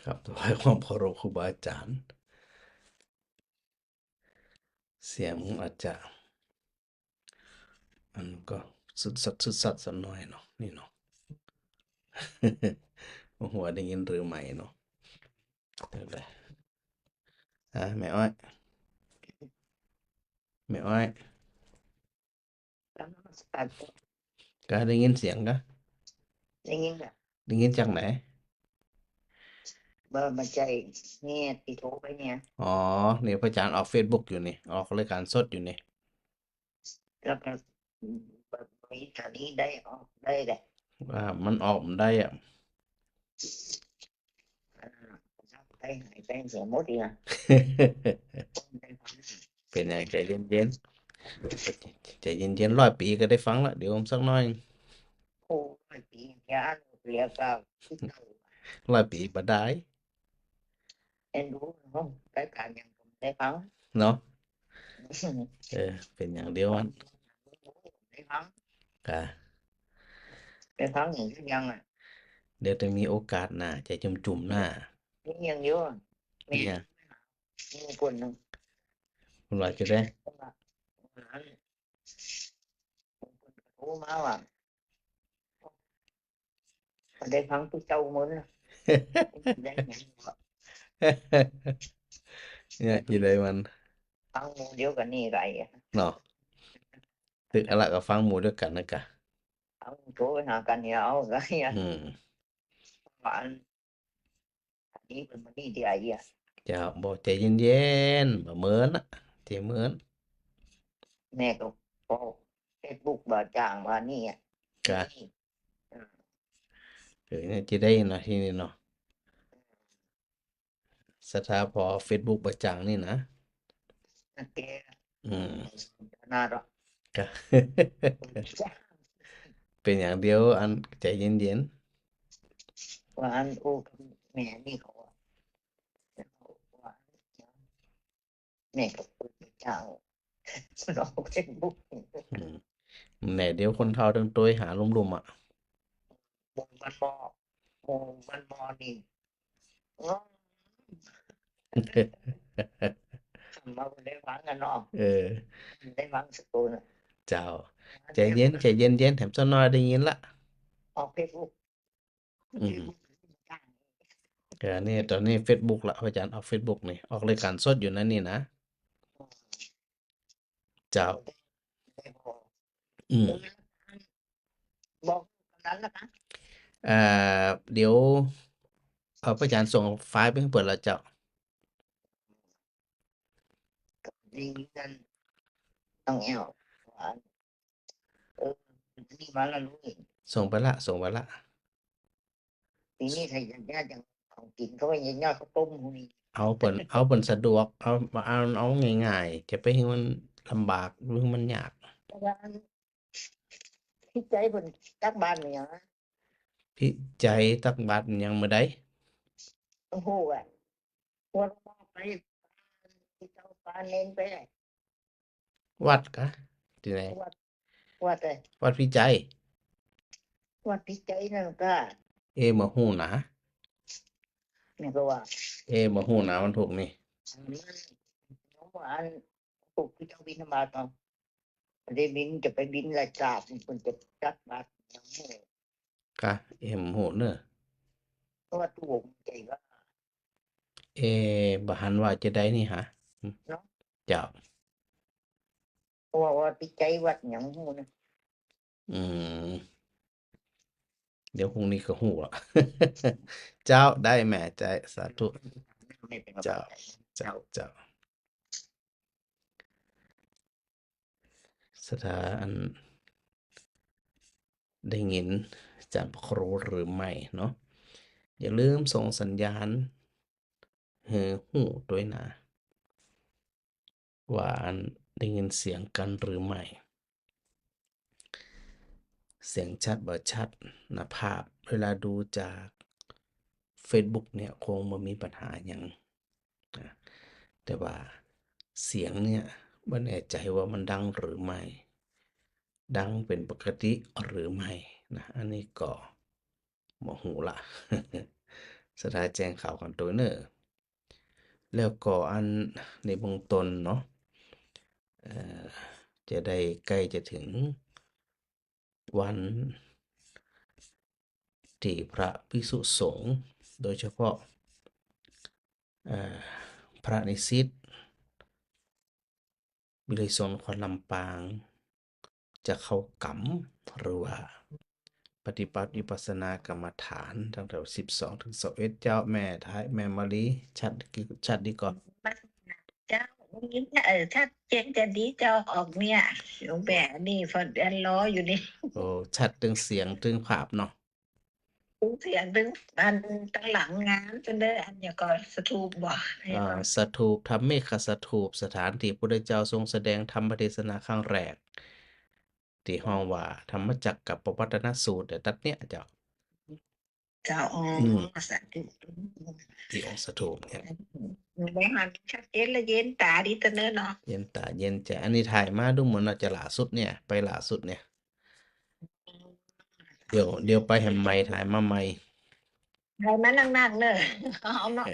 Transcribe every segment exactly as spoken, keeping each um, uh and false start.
ครับ ถวายความเคารพครูบาอาจ๋ารย์ เสียงอาจจะ อันก็สุดสัดสุดสัดสักหน่อยเนาะ นี่เนาะ บ่ฮู้ว่าได้ยินหรือไม่เนาะ เดี๋ยวก่อน อ่ะ แม่อ้อย แม่อ้อย กราบนมัสการ ก็ได้ยินเสียงก็ ได้ยินค่ะ ได้ยินจากไหน บ่ บ่ใจ้ เนี่ย ตี้โทรไปเนี่ย อ๋อ นี่พระอาจ๋ารย์ออกเฟซบุ๊กอยู่นี่ ออกรายการสดอยู่นี่ แล้วก็ บ่ บ่มีต๋อนนี้ได้ออกได้แหละ ว่ามันออกบ่ได้อะ อ่า ได้หายไปเสียหมดอีกอะ เป๋นหยัง ใจ๋เย็นๆ ใจ๋เย็นๆ ร้อยปี๋ก็ได้ฟังละ เดี๋ยวสักหน่อย โอ้ ร้อยปี๋ เดี๋ยวอ่านเปรียบกับ ร้อยปี๋บ่ได้ เอ็นดูเนาะ รายการหยังก็ได้ฟัง เนาะ เออ เป๋นอย่างเดียวอัน ได้ฟัง ค่ะ ได้ฟังอย่างเดียวอะ เดี๋ยวจะมีโอกาสหน้า จะจุ่มๆ หน้า นี่อย่างเดียวอะ มี เนี่ย มีคนหนึ่ง คนว่าจะได้ คนว่า โทรมาว่า บ่ได้ฟังผู้เจ้ามื้อนะ ได้หยังวะ เนี่ย จะได้มัน ฟังหมู่เดียวกั๋นนี่ไรอะ เนาะ ตึกอะละก็ฟังหมู่เดียวกั๋นนะกะ เอาโทรไปหากั๋นเนี่ย เอาก็เนี่ย อืม ว่าอัน อันนี้เปิ้นบ่ดีตี้ใดอะ เจ้า บ่ ใจ๋เย็นๆ บ่เหมินอะ ใจ๋เหมิน แม่ก็ปอเฟซบุ๊กบ่าจ่างว่านี่อะ กะ นี่ เออ เออ เนี่ยจะได้เนาะ ตี้นี่เนาะ ศรัทธาปอเฟซบุ๊กบ่าจ่างนี่นะ โอเค อืม น่ารัก กะ เป๋นอย่างเดียวอันใจ๋เย็นๆ ว่าอันอู้กับแม่นี่เขาอะ ว่าแม่ก็คุยกับเจ้า ลองเฟซบุ๊ก อืม แหน่ เดี๋ยวคนเฒ่าตึงตวยหาลุ่มๆ อะ หมู่บ้านหม้อ หมู่บ้านหม้อนี่ อ๋อ มาบ่ได้ฟังกั๋นเนาะ เออ ได้ฟังสักตัวน่ะ เจ้า ใจ๋เย็น ใจ๋เย็นๆ แถมสักหน่อยได้ยินละ ออกเฟซบุ๊ก อืม เออ นี่ ต๋อนนี้เฟซบุ๊กละ อาจ๋ารย์ออกเฟซบุ๊กนี่ ออกรายการสดอยู่นะนี่นะ เจ้า อืม บอกนั้นนะคะ เอ่อ เดี๋ยว เอา อาจ๋ารย์ส่งไฟล์ไปหื้อเปิ้นละเจ้า นี่นั่น ต้องแอว เออ นี่มาแล้วลูก ส่งไปละ ส่งไปละ ปี๋นี้ใครจะยากจัง ของกิ๋นเขาว่าจะยากข้าวต้มพวกนี้ เอาเปิ้น เอาเปิ้นสะดวก เอา เอา เอาง่ายๆ จะไปหื้อมันลำบาก หื้อมันยาก แต่ว่าพี่ใจ๋เปิ้นตักบาตรเนี่ย พี่ใจ๋ตักบาตรยังบ่ได้ โอ้โห อะ วัดไป เจ้าปาเณรไป วัดกะ ตี้ไหน วัด วัดอะไร วัดพี่ใจ๋ วัดพี่ใจ๋นั่นกะ เอ บ่ฮู้นะ นี่ก็ว่า เอ บ่ฮู้นะ วันศุกร์นี่ อันนั้น น้องว่าอันศุกร์ที่เจ้าบิณฑบาตเนาะ ได้บิณ จะไปบิณละจาบ เปิ้นจะตักบาตรยังไง กะ เอ บ่ฮู้เน่อ เพราะว่าตั๋วมันใหญ่ว่า เอ บ่หันว่าจะได้นี่หา เนาะ เจ้า เพราะว่า ว่าพี่ใจ๋วัดหยังฮู้นะ อืม เดี๋ยวพรุ่งนี้ก็ฮู้ละ เจ้า ได้แม่ เจ้า สาธุ ไม่เป็นไร เจ้า เจ้า เจ้า ศรัทธาอันได้ยินอาจ๋ารย์พระครูหรือไม่เนาะ อย่าลืมส่งสัญญาณหื้อฮู้ตวยนะ ว่าอันได้ยินเสียงกั๋นหรือไม่ เสียงชัดบ่ชัดนะ ภาพเวลาดูจากเฟซบุ๊กเนี่ยคงบ่มีปัญหาหยังนะ แต่ว่าเสียงเนี่ยบ่แน่ใจ๋ว่ามันดังหรือไม่ ดังเป๋นปกติหรือไม่นะ อันนี้ก็บ่ฮู้ละ ศรัทธาแจ้งข่าวกั๋นตวยเน่อ แล้วก็อันในเบื้องต้นเนาะ เอ่อ จะได้ใก้จะเถิงวันตี้พระภิกษุสงฆ์ โดยเฉพาะ เอ่อ พระนิสิต วิทยาลัยสงฆ์นครลำปาง จะเข้ากรรม หรือว่าปฏิบัติวิปัสสนากรรมฐาน ตั้งแต่สิบสองถึงสิบเอ็ด เจ้า แม่ไทย แม่มะลิ ชัด ชัดดีก่อ เจ้า มี เอ่อ ชัดเจนจะดีเจ้า ออกเนี่ย อยู่แบบนี้ พอเดือนรออยู่นี่ โอ้ ชัดตึงเสียงตึงภาพเนาะ ตึงเสียงตึง อันตังหลังงามจังเด้อ อันเนี้ยก็สถูปบ่ อ่า สถูป ธรรมิกสถูป สถานตี้พระพุทธเจ้าทรงแสดงธรรมเทศนาครั้งแรก ตี้ฮ้องว่าธรรมจักรกัปปวัตตนสูตร แต่ตั๊ดเนี้ยเจ้า เจ้า อ๋อ อืม สาธุ ตี้องค์สถูปเนี่ย ได้หันชัดเจนและเย็นต๋าดีตะเนินเนาะ เย็นต๋าเย็นใจ๋ อันนี้ถ่ายมาดูเหมือนว่าจะล่าสุดเนี่ย ไปล่าสุดเนี่ย เดี๋ยว เดี๋ยวไปแหมใหม่ ถ่ายมาใหม่ ถ่ายมาหนักๆ เนอะ เอาเนาะ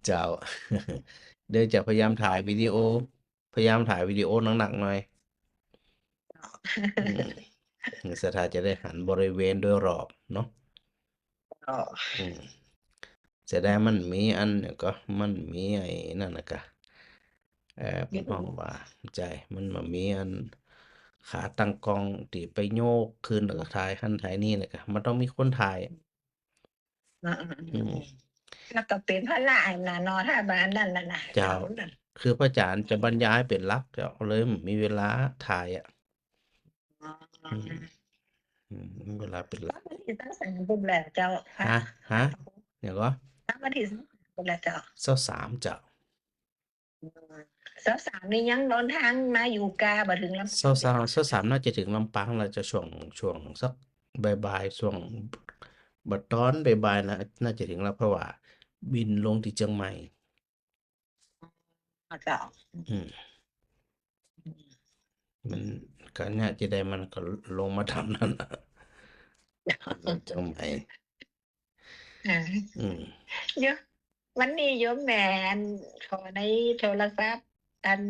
เจ้า เดี๋ยวจะพยายามถ่ายวิดีโอ พยายามถ่ายวิดีโอหนักๆ หน่อย อืม ศรัทธาจะได้หันบริเวณโดยรอบเนาะ อ๋อ อืม เสียดายมันมีอันเนี่ยก็ มันมีไอ้นั่นน่ะกะ เอ่อ เปิ้นฮ้องว่า ใจ้ มันบ่มีอันขาตั้งกล้องตี้ไปโยกขึ้นแล้วก็ถ่ายหั้นถ่ายนี่เลยกะ มันต้องมีคนถ่าย อืม อืม แล้วก็เป๋นภาระอันน่ะเนาะ ถ้าบ่าอันนั้นน่ะนะ เจ้า เจ้านั่น คือพระอาจารย์จะบรรยายเป๋นหลัก เจ้า เลยบ่มีเวลาถ่ายอะ อ๋อ อืม อืม มีเวลาเป๋นหลัก วันตี้เศร้าสามปุ้นแหละเจ้า ฮะ ฮะ เดี๋ยวก่อ วันตี้เศร้าสามปุ้นแหละเจ้า เศร้าสามเจ้า เศร้าสามนี่ยังเดินตางมาอยู่กา บ่เถิงลำปาง เศร้าสาม เศร้าสามน่าจะเถิงลำปางแล้ว จะช่วง ช่วงสักบ่ายๆ ช่วง บ่ตอนบ่ายๆ นะ น่าจะเถิงแล้ว เพราะว่าบินลงตี้เจียงใหม่ อ๋อ เจ้า อืม มันก็เนี่ยจะได้มันก็ลงมาต๋ามนั้นน่ะ เจียงใหม่ อ่า อืม เดี๋ยว วันนี้โยมแม่อัน ขอในโทรศัพท์ อัน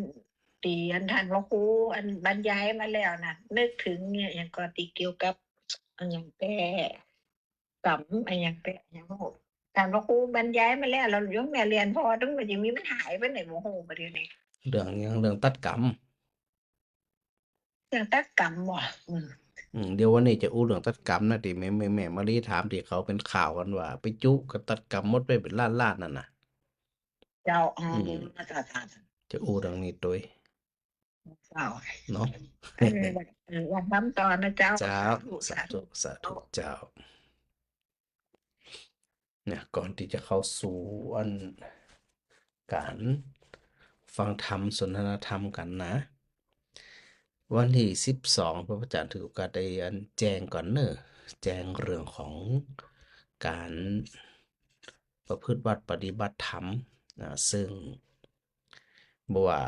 ตี้อันต้านพระครูอันบรรยายมาแล้วน่ะ นึกเถิงเนี่ย อย่างก่อตี้เกี่ยวกับ อันหยังแต๊ กรรม อันหยังแต๊ หยังบ่ฮู้ ต้านพระครูบรรยายมาแล้ว แล้วโยมแม่เรียนผ่อตึงว่าจะมีมันหายไปไหนบ่ฮู้บ่าเดี๋ยวนี้ เรื่องหยัง เรื่องตัดกรรม เรื่องตัดกรรมบ่ อืม อืม เดี๋ยววันนี้จะอู้เรื่องตัดกรรมนะ ตี้แม่ แม่ แม่มะลิถาม ตี้เขาเป๋นข่าวกั๋นว่า ไปจุ๊กั๋นตัดกรรมหมดไปเป๋นล้านๆ นั่นน่ะ เจ้า อ๋อ อืม เจ้า เจ้า จะอู้เรื่องนี้ตวย เจ้า เนาะ เออ เออ อยากทำต่อนะเจ้า เจ้า สาธุ สาธุ สาธุ สาธุ เจ้า เนี่ย ก่อนตี้จะเข้าสู่อันก๋านฟังธรรมสนทนาธรรมกั๋นนะ วันตี้สิบสอง พระอาจารย์ถือโอกาสได้อันแจ้งก่อนเน่อ แจ้งเรื่องของก๋านประพฤติวัตรปฏิบัติธรรม อ่า ซึ่งบ่ว่า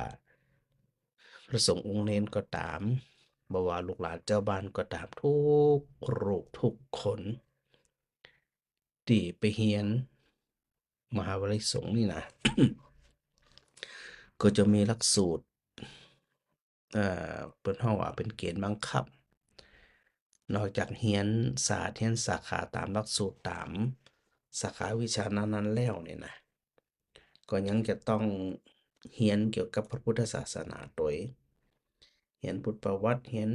พระสงฆ์องค์เณรก็ต๋าม บ่ว่าลูกหลานเจ้าบ้านก็ต๋าม กู้รูปกู้คน ตี้ไปเฮียนมหาวิทยาลัยสงฆ์นี่นะ ก็จะมีหลักสูตร เอ่อ เปิ้นฮ้องว่าเป๋นเกณฑ์บังคับ นอกจากเฮียนศาสตร์ เฮียนสาขาต๋ามหลักสูตร ต๋ามสาขาวิชานั้นๆ แล้วเนี่ยนะ ก็ยังจะต้องเฮียนเกี่ยวกับพระพุทธศาสนาตวย เฮียนพุทธประวัติ เฮียน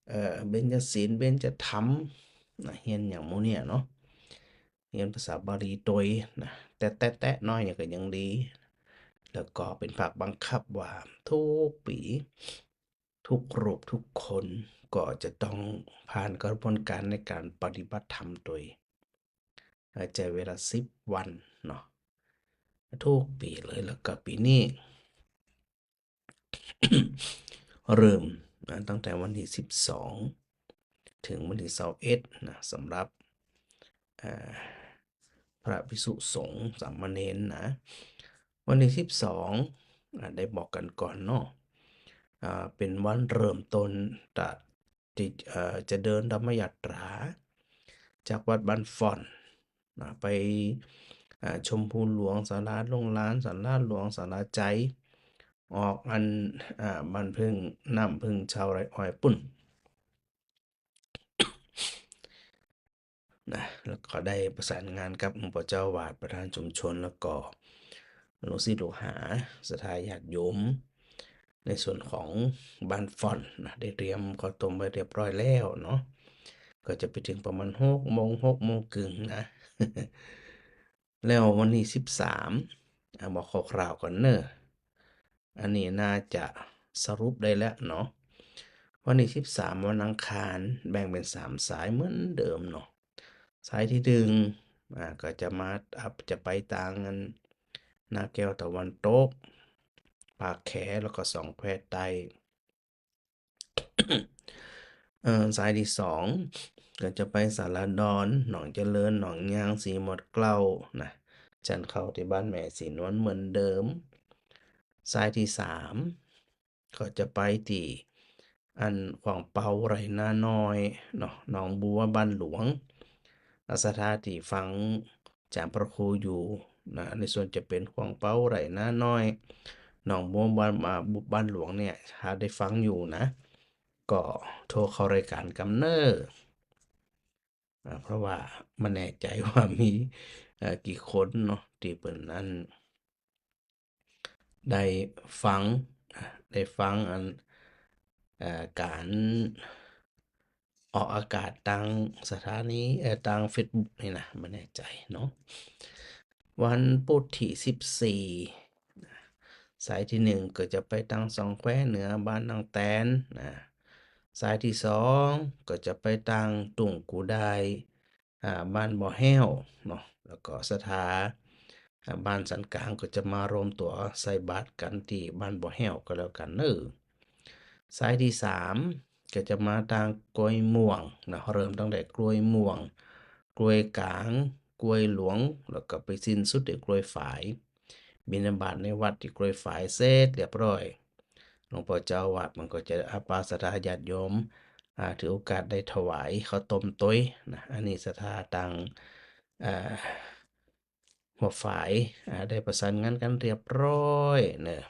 เอ่อ เบญจศีล เบญจธรรม นะ เฮียนอย่างหมู่เนี่ยเนาะ เฮียนภาษาบาลีตวยนะ แต๊ๆ น้อยเนี่ยก็ยังดี แล้วก็เป๋นภาคบังคับว่ากู้ปี กู้รูปกู้คนก็จะต้องผ่านกระบวนการในก๋านปฏิบัติธรรมตวย เอ่อ ใจ๊เวลาสิบวันเนาะ กู้ปีเลย แล้วก็ปี๋นี้ เริ่มนะ ตั้งแต่วันตี้สิบสองเถิงวันตี้ซาวเอ็ดนะ สำหรับ เอ่อ พระภิกษุสงฆ์สามเณรนะ วันตี้สิบสอง อ่ะ ได้บอกกั๋นก่อนเนาะ อ่า เป๋นวันเริ่มต้นตะ ตี้ เอ่อ จะเดินธรรมยาตราจากวัดบ้านฝ่อน อ่า ไป อ่า ชมพูหลวง ศาลาโรงหลาน ศาลาหลวง ศาลาไจ ออกอัน อ่า บ้านผึ้ง น้ำผึ้ง ชาวไร่อ้อยปุ้น นะ แล้วก็ได้ประสานงานกับหลวงป้อเจ้าอาวาส ประธานชุมชน แล้วก็ลูกศิษย์ลูกหา ศรัทธาญาติโยม ในส่วนของบ้านฝ่อนนะ ได้เตรียมข้าวต้มไว้เรียบร้อยแล้วเนาะ ก็จะไปถึงประมาณหกโมง หกโมงครึ่งนะ แล้ววันที่สิบสาม อ่ะ บอกคร่าวๆก่อนเนอะ อันนี้น่าจะสรุปได้แล้วเนาะ วันที่สิบสาม วันอังคาร แบ่งเป็นสามสายเหมือนเดิมเนาะ สายที่หนึ่ง อ่า ก็จะมา อ่า จะไปตางอันนาแก้วตะวันตก ปากแข แล้วก็สองแควใต้ เอ่อ สายที่สอง ก็จะไปสาราดอน หนองเจริญ หนองยาง สีหมดเกล้านะ ฉันข้าวตี้บ้านแม่ศรีนวลเหมือนเดิม สายที่สาม ก็จะไปตี้อันขวางเปาไร่นาน้อยเนาะ หนองบัวบ้านหลวง ศรัทธาตี้ฟัง อาจ๋ารย์พระครูอยู่นะ ในส่วนจะเป๋นขวางเปาไร่นาน้อย หนองบัวบ้าน อ่า บ้านหลวงเนี่ย ถ้าได้ฟังอยู่นะ ก็โทรเข้ารายการกำเน่อ อ่า เพราะว่าบ่แน่ใจ๋ว่ามี เอ่อ กี่คนเนาะ ตี้เปิ้นอัน ได้ฟัง ได้ฟังอัน เอ่อ ก๋านออกอากาศตางสถานี เอ่อ ตางเฟซบุ๊กนี่นะ บ่แน่ใจ๋เนาะ วันพุธตี้สิบสี่ สายที่หนึ่งก็จะไปตางสองแควเหนือ บ้านนางแตนนะ สายที่สองก็จะไปตางตุ่งกูดาย อ่า บ้านบ่อแห้วเนาะ แล้วก็ศรัทธา อ่า บ้านสันกลางก็จะมารวมตั๋วใส่บาตรกั๋นตี้บ้านบ่อแห้วก็แล้วกั๋นเน่อ สายที่สามก็จะมาตางกล้วยม่วงนะ เริ่มตั้งแต่กล้วยม่วง กล้วยก๋าง กล้วยหลวง แล้วก็ไปสิ้นสุดตี้กล้วยฝาย บิณฑบาตในวัดตี้กล้วยฝายเสร็จเรียบร้อย หลวงป้อเจ้าอาวาสมันก็จะอาปาศรัทธาญาติโยม อ่า ถือโอกาสได้ถวายข้าวต้มตวยนะ อันนี้ศรัทธาตาง อ่า หัวฝาย อ่า ได้ประสานงานกั๋นเรียบร้อยเนอะ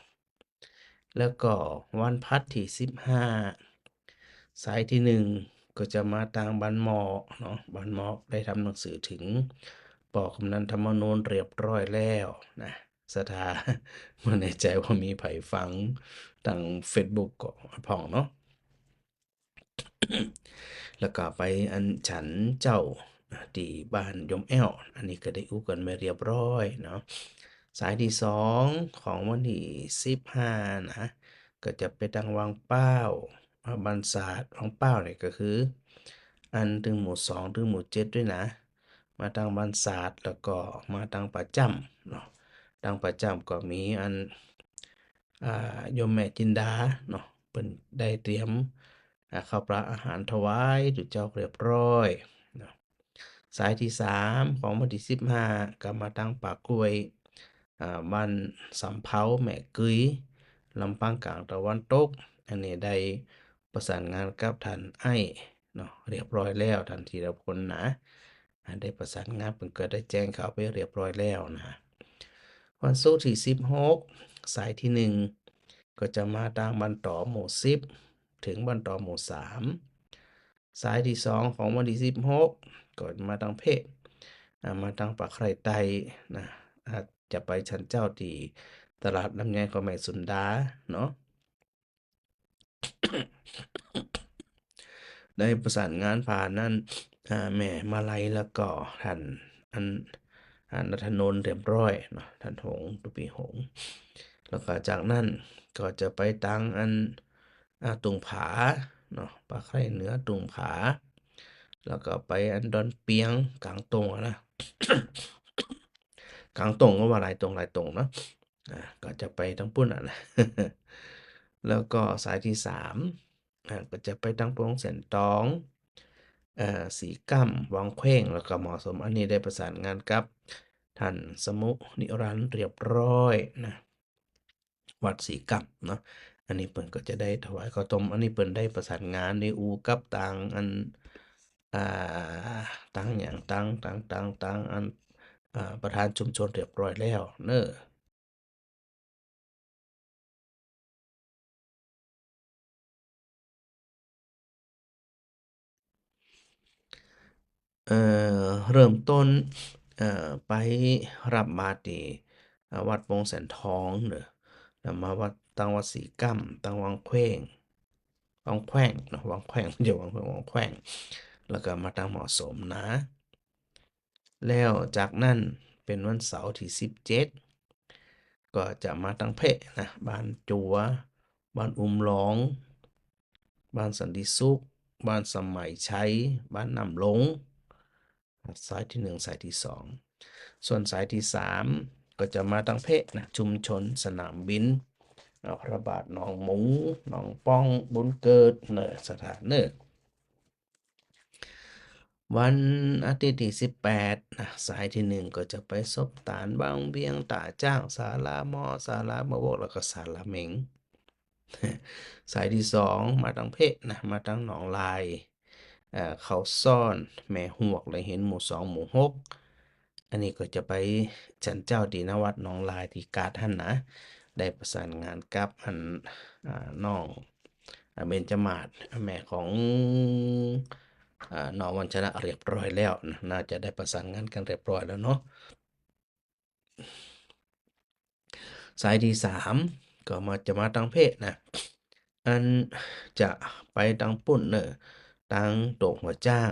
แล้วก็วันพฤหัสตี้สิบห้า สายที่หนึ่งก็จะมาตางบ้านหม้อเนาะ บ้านหม้อได้ทำหนังสือเถิงป้อกำนันธรรมนูญเรียบร้อยแล้วนะ ศรัทธา บ่แน่ใจ๋ว่ามีใผฟังตางเฟซบุ๊กก่อพ่องเนาะ แล้วก็ไปอันฉันเจ้าตี้บ้านโยมแอ้ว อันนี้ก็ได้อู้กั๋นมาเรียบร้อยเนาะ สายตี้สองของวันตี้สิบห้านะ ก็จะไปตางวังเป้า อ่า บ้านสาด วังเป้าเนี่ยก็คือ อันตึงหมู่สอง ตึงหมู่เจ็ดตวยนะ มาตางบ้านสาด แล้วก็มาตางป่าจ้ำเนาะ ตางป่าจ้ำก็มีอัน อ่า โยมแม่จินดาเนาะ เปิ้นได้เตรียม อ่า ข้าวปลาอาหารถวายตุ๊เจ้าเรียบร้อยเนาะ สายตี้สามของวันตี้สิบห้า ก็มาตางป่ากล้วย อ่า บ้านสำเภา แม่กึย ลำปางก๋างตะวันตก อันนี้ได้ประสานงานกับต้านไอ้เนาะ เรียบร้อยแล้ว ต้านธีรพลนะ อ่า ได้ประสานงาน เปิ้นก็ได้แจ้งข่าวไปเรียบร้อยแล้วนะ วันศุกร์ตี้สิบหก สายตี้หนึ่ง ก็จะมาตางบ้านต๋อหมู่สิบ เถิงบ้านต๋อหมู่สาม สายตี้สองของวันตี้สิบหก ก็มาตางเพะ อ่า มาตางป่าไคร่ใต้นะ อ่า จะไปฉันเจ้าตี้ตลาดลำไยของแม่สุนดาเนาะ ได้ประสานงานผ่านอัน อ่า แม่มาลัย แล้วก็ต้านอัน อ่า ณัฐนนท์เรียบร้อยเนาะ ต้านหงส์ ตุปีหงส์ แล้วก็จากนั้นก็จะไปตางอัน อ่า ตุ่งผาเนาะ ป่าไคร่เหนือ ตุ่งผา แล้วก็ไปอันดอนเปียง ก๋างตุ่งอะนะ ก๋างตุ่งก็ว่าหลายตุ่งหลายตุ่งเนาะ อ่า ก็จะไปตางปุ้นอะนะ แล้วก็สายตี้สาม อ่า ก็จะไปตางโป่งแสนตอง เอ่อ สีก้ำ วังแขว้ง แล้วก็หมอสม อันนี้ได้ประสานงานกับต้านสมุนิรันดร์เรียบร้อยนะ วัดสีก้ำเนาะ อันนี้เปิ้นก็จะได้ถวายข้าวต้ม อันนี้เปิ้นได้ประสานงานได้อู้กับตางอัน อ่า ตังอย่าง ตัง ตัง ตัง ตัง อัน อ่า ประธานชุมชนเรียบร้อยแล้วเนาะ เอ่อ เริ่มต้น เอ่อ ไปรับบาตรตี้ อ่า วัดโป่งแสนทองเนาะ แล้วมาวัด ตังวัดสีก้ำ ตังวังแขว้ง วังแขว้งเนาะ วังแขว้ง บ่ใจ้วังแขว้ง วังแขว้ง แล้วก็มาตังหมอสมนะ แล้วจากนั้นเป๋นวันเสาร์ตี้สิบเจ็ด ก็จะมาตังแพะนะ บ้านจัว บ้านอุ้มหลอง บ้านสันติสุข บ้านสมัยชัย บ้านน้ำหลง สายตี้หนึ่ง สายตี้สอง ส่วนสายตี้สาม ก็จะมาตังแพะนะ ชุมชนสนามบิน อ่า พระบาทหนองหมู หนองป้อง บุญเกิดเนาะ ศรัทธาเนาะ วันอาทิตย์ตี้สิบแปดนะ สายตี้หนึ่งก็จะไปสบตานวังเวียง ต้าจ๊าง ศาลาหมอ ศาลาเมืองวก แล้วก็ศาลาเหม็ง สายตี้สองมาตังแพะนะ มาตังหนองลาย เอ่อ เขาซ้อน แม่ฮวก และเห็น หมู่สอง หมู่หก อันนี้ก็จะไปฉันเจ้าตี้หน้าวัดหนองลายตี้ก๊าดหั้นนะ ได้ประสานงานกับอัน อ่า น้อง อ่า เบญจมาศ แม่ของ อ่า น้องวัญชนะเรียบร้อยแล้วนะ น่าจะได้ประสานงานกั๋นเรียบร้อยแล้วเนาะ สายตี้สามก็มา จะมาตังแพะนะ อันจะไปตังปุ้นเนาะ ตังโตกหัวจ๊าง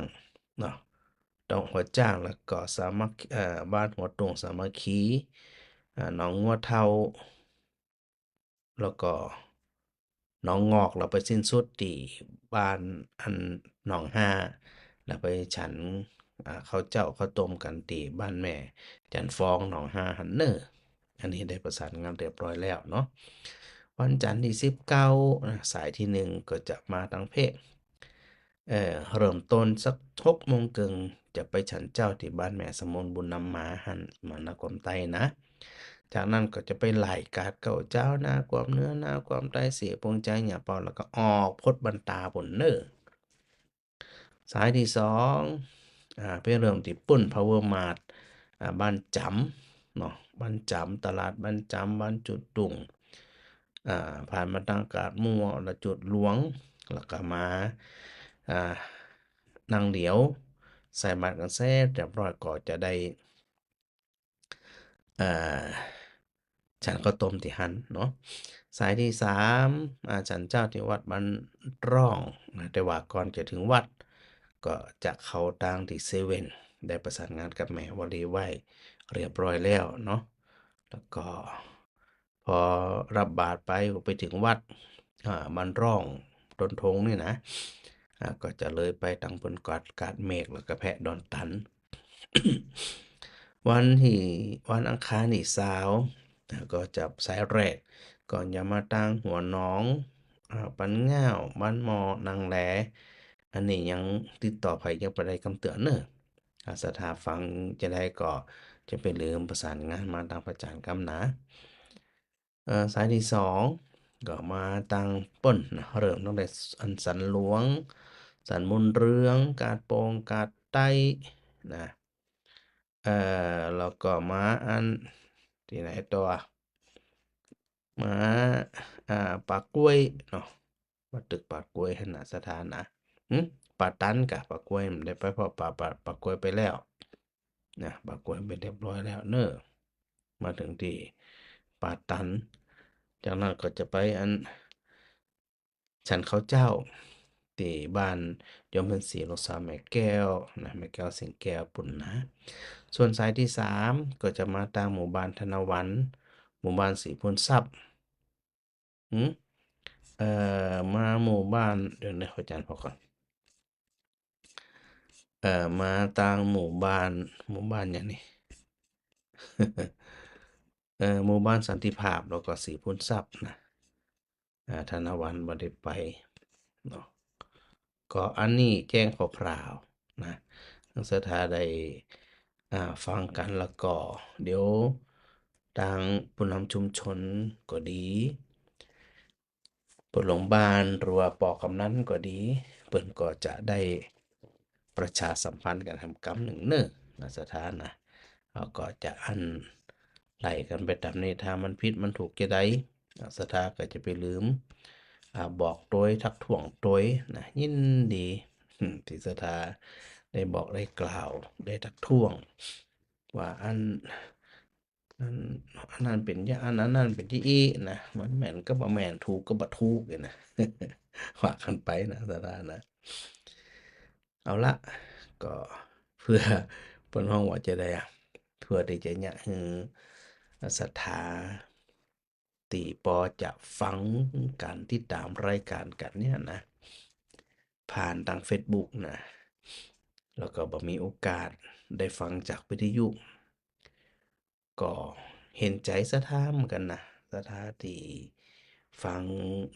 เนาะ โตกหัวจ๊าง แล้วก็สามัคคี เอ่อ บ้านหัวตุ่งสามัคคี อ่า หนองงัวเฒ่า แล้วก็หนองงอก แล้วไปสิ้นสุดตี้บ้านอันหนองฮา แล้วไปฉัน อ่า ข้าวเจ้าข้าวต้มกั๋นตี้บ้านแม่จันทร์ฟอง หนองฮาหั้นเนาะ อันนี้ได้ประสานงานเรียบร้อยแล้วเนาะ วันจันทร์ตี้สิบเก้านะ สายตี้หนึ่งก็จะมาตังแพะ เอ่อ เริ่มต้นสักหกโมงเกิ่ง จะไปฉันเจ้าตี้บ้านแม่สมุนบุญนำมาหั้น มานาความใต้นะ จากนั้นก็จะไปไหล่ก๊าดเก้าเจ้า นาความเหนือ นาความใต้ เสียพงษ์ชัย หญ้าเป่า แล้วก็ออกพดบันตาปุ้นเนาะ สายตี้สอง อ่า ไปเริ่มตี้ปุ้น พาวเวอร์มาร์ท อ่า บ้านจ๋ำเนาะ บ้านจ๋ำ ตลาดบ้านจ๋ำ บ้านจุดตุ่ง อ่า ผ่านมาตังกาดมั่ว แล้วจุดหลวง แล้วก็มา อ่า นั่งเหลียว ใส่บาตรกั๋นเสร็จเรียบร้อยก็จะได้ เอ่อ ฉันข้าวต้มตี้หั้นเนาะ สายตี้สาม อ่า ฉันเจ้าตี้วัดบ้านร่องนะ แต่ว่าก่อนจะถึงวัด ก็จะเข้าตังตี้เซเว่น ได้ประสานงานกับแม่วลีไว้เรียบร้อยแล้วเนาะ แล้วก็ พอรับบาตรไปก็ไปถึงวัด อ่า บ้านร่องต้นทงนี่นะ อ่า ก็จะเลยไปตังปุ้นก๊าด ก๊าดเมฆ แล้วก็แพะดอนตัน วันตี้ วันอังคารตี้ซาว อ่า ก็จะสายแรก ก็จะมาตังหัวหนอง อ่า ปันง่าว บ้านหม้อ นางแล อันนี้ยังติดต่อใผยังบ่ได้กำเตื๋อนเนาะ อ่า ศรัทธาฟังจะได้ก็จะไปลืมประสานงานมาตังพระอาจารย์กำนะ เอ่อ สายตี้สอง ก็มาตังปุ้นนะ เริ่มตั้งแต่อันสันหลวง สันบุญเรือง กาดโป่ง กาดใต้นะ เอ่อ แล้วก็มาอันตี้ไหนต่อ มา อ่า ป่ากล้วยเนาะ มาตึกป่ากล้วยหั้นนะ ศรัทธานะ หึ ป่าตันก่ะ ป่ากล้วยบ่ได้ไป เพราะป่า ป่า ป่ากล้วยไปแล้วนะ ป่ากล้วยไปเรียบร้อยแล้วเนาะ มาถึงตี้ป่าตัน จากนั้นก็จะไปอัน ฉันข้าวเจ้า ตี้บ้านโยมเพ็ญศรี ลูกสาวแม่แก้วนะ แม่แก้ว สิงห์แก้ว ปุ้นนะ ส่วนสายตี้สาม ก็จะมาตังหมู่บ้านธนวัน หมู่บ้านศรีพูนทรัพย์ หืม เอ่อ มาหมู่บ้าน เดี๋ยวนะ ขออาจ๋ารย์พอก่อน เอ่อ มาตังหมู่บ้าน หมู่บ้านหยังนี่ เอ่อ หมู่บ้านสันติภาพ แล้วก็ศรีพูนทรัพย์นะ อ่า ธนวันบ่ได้ไปเนาะ ก็อันนี้แจ้งคร่าวๆนะ ศรัทธาได้ อ่า ฟังกั๋น แล้วก็เดี๋ยวตังผู้นำชุมชนก็ดี ผู้หลวงบ้านหรือว่าป้อกำนันก็ดี เปิ้นก็จะได้ไป ประชาสัมพันธ์กั๋นแหมกำนึ่งเน่อ นะ ศรัทธานะ เฮาก็จะอั้นไล่กั๋นไปต๋ามนี้ ถ้ามันผิดมันถูกจาใด นะ ศรัทธาก็จะไปลืม อ่า บอกตวย ทักท้วงตวยนะ ยินดี อืม ตี้ศรัทธาได้บอกได้กล่าว ได้ทักท้วง ว่าอัน อัน อันนั้นเป๋นจา อัน อันนั้นเป๋นจาอี้นะ มันแม่นก็บ่แม่น ถูกก็บ่ถูกเนี่ยนะ ว่ากั๋นไปนะ ศรัทธานะ เอาละ ก็เปื้อ เปิ้นฮ้องว่าจาใดอะ เปื้อตี้จะเยียะหื้อศรัทธา ตี้ปอจะฟังก๋านติดต๋ามรายก๋านกั๋นเนี่ยนะ ผ่านตางเฟซบุ๊กนะ แล้วก็บ่มีโอกาสได้ฟังจากวิทยุ ก็เห็นใจ๋ศรัทธาเหมือนกั๋นนะ ศรัทธาตี้ฟัง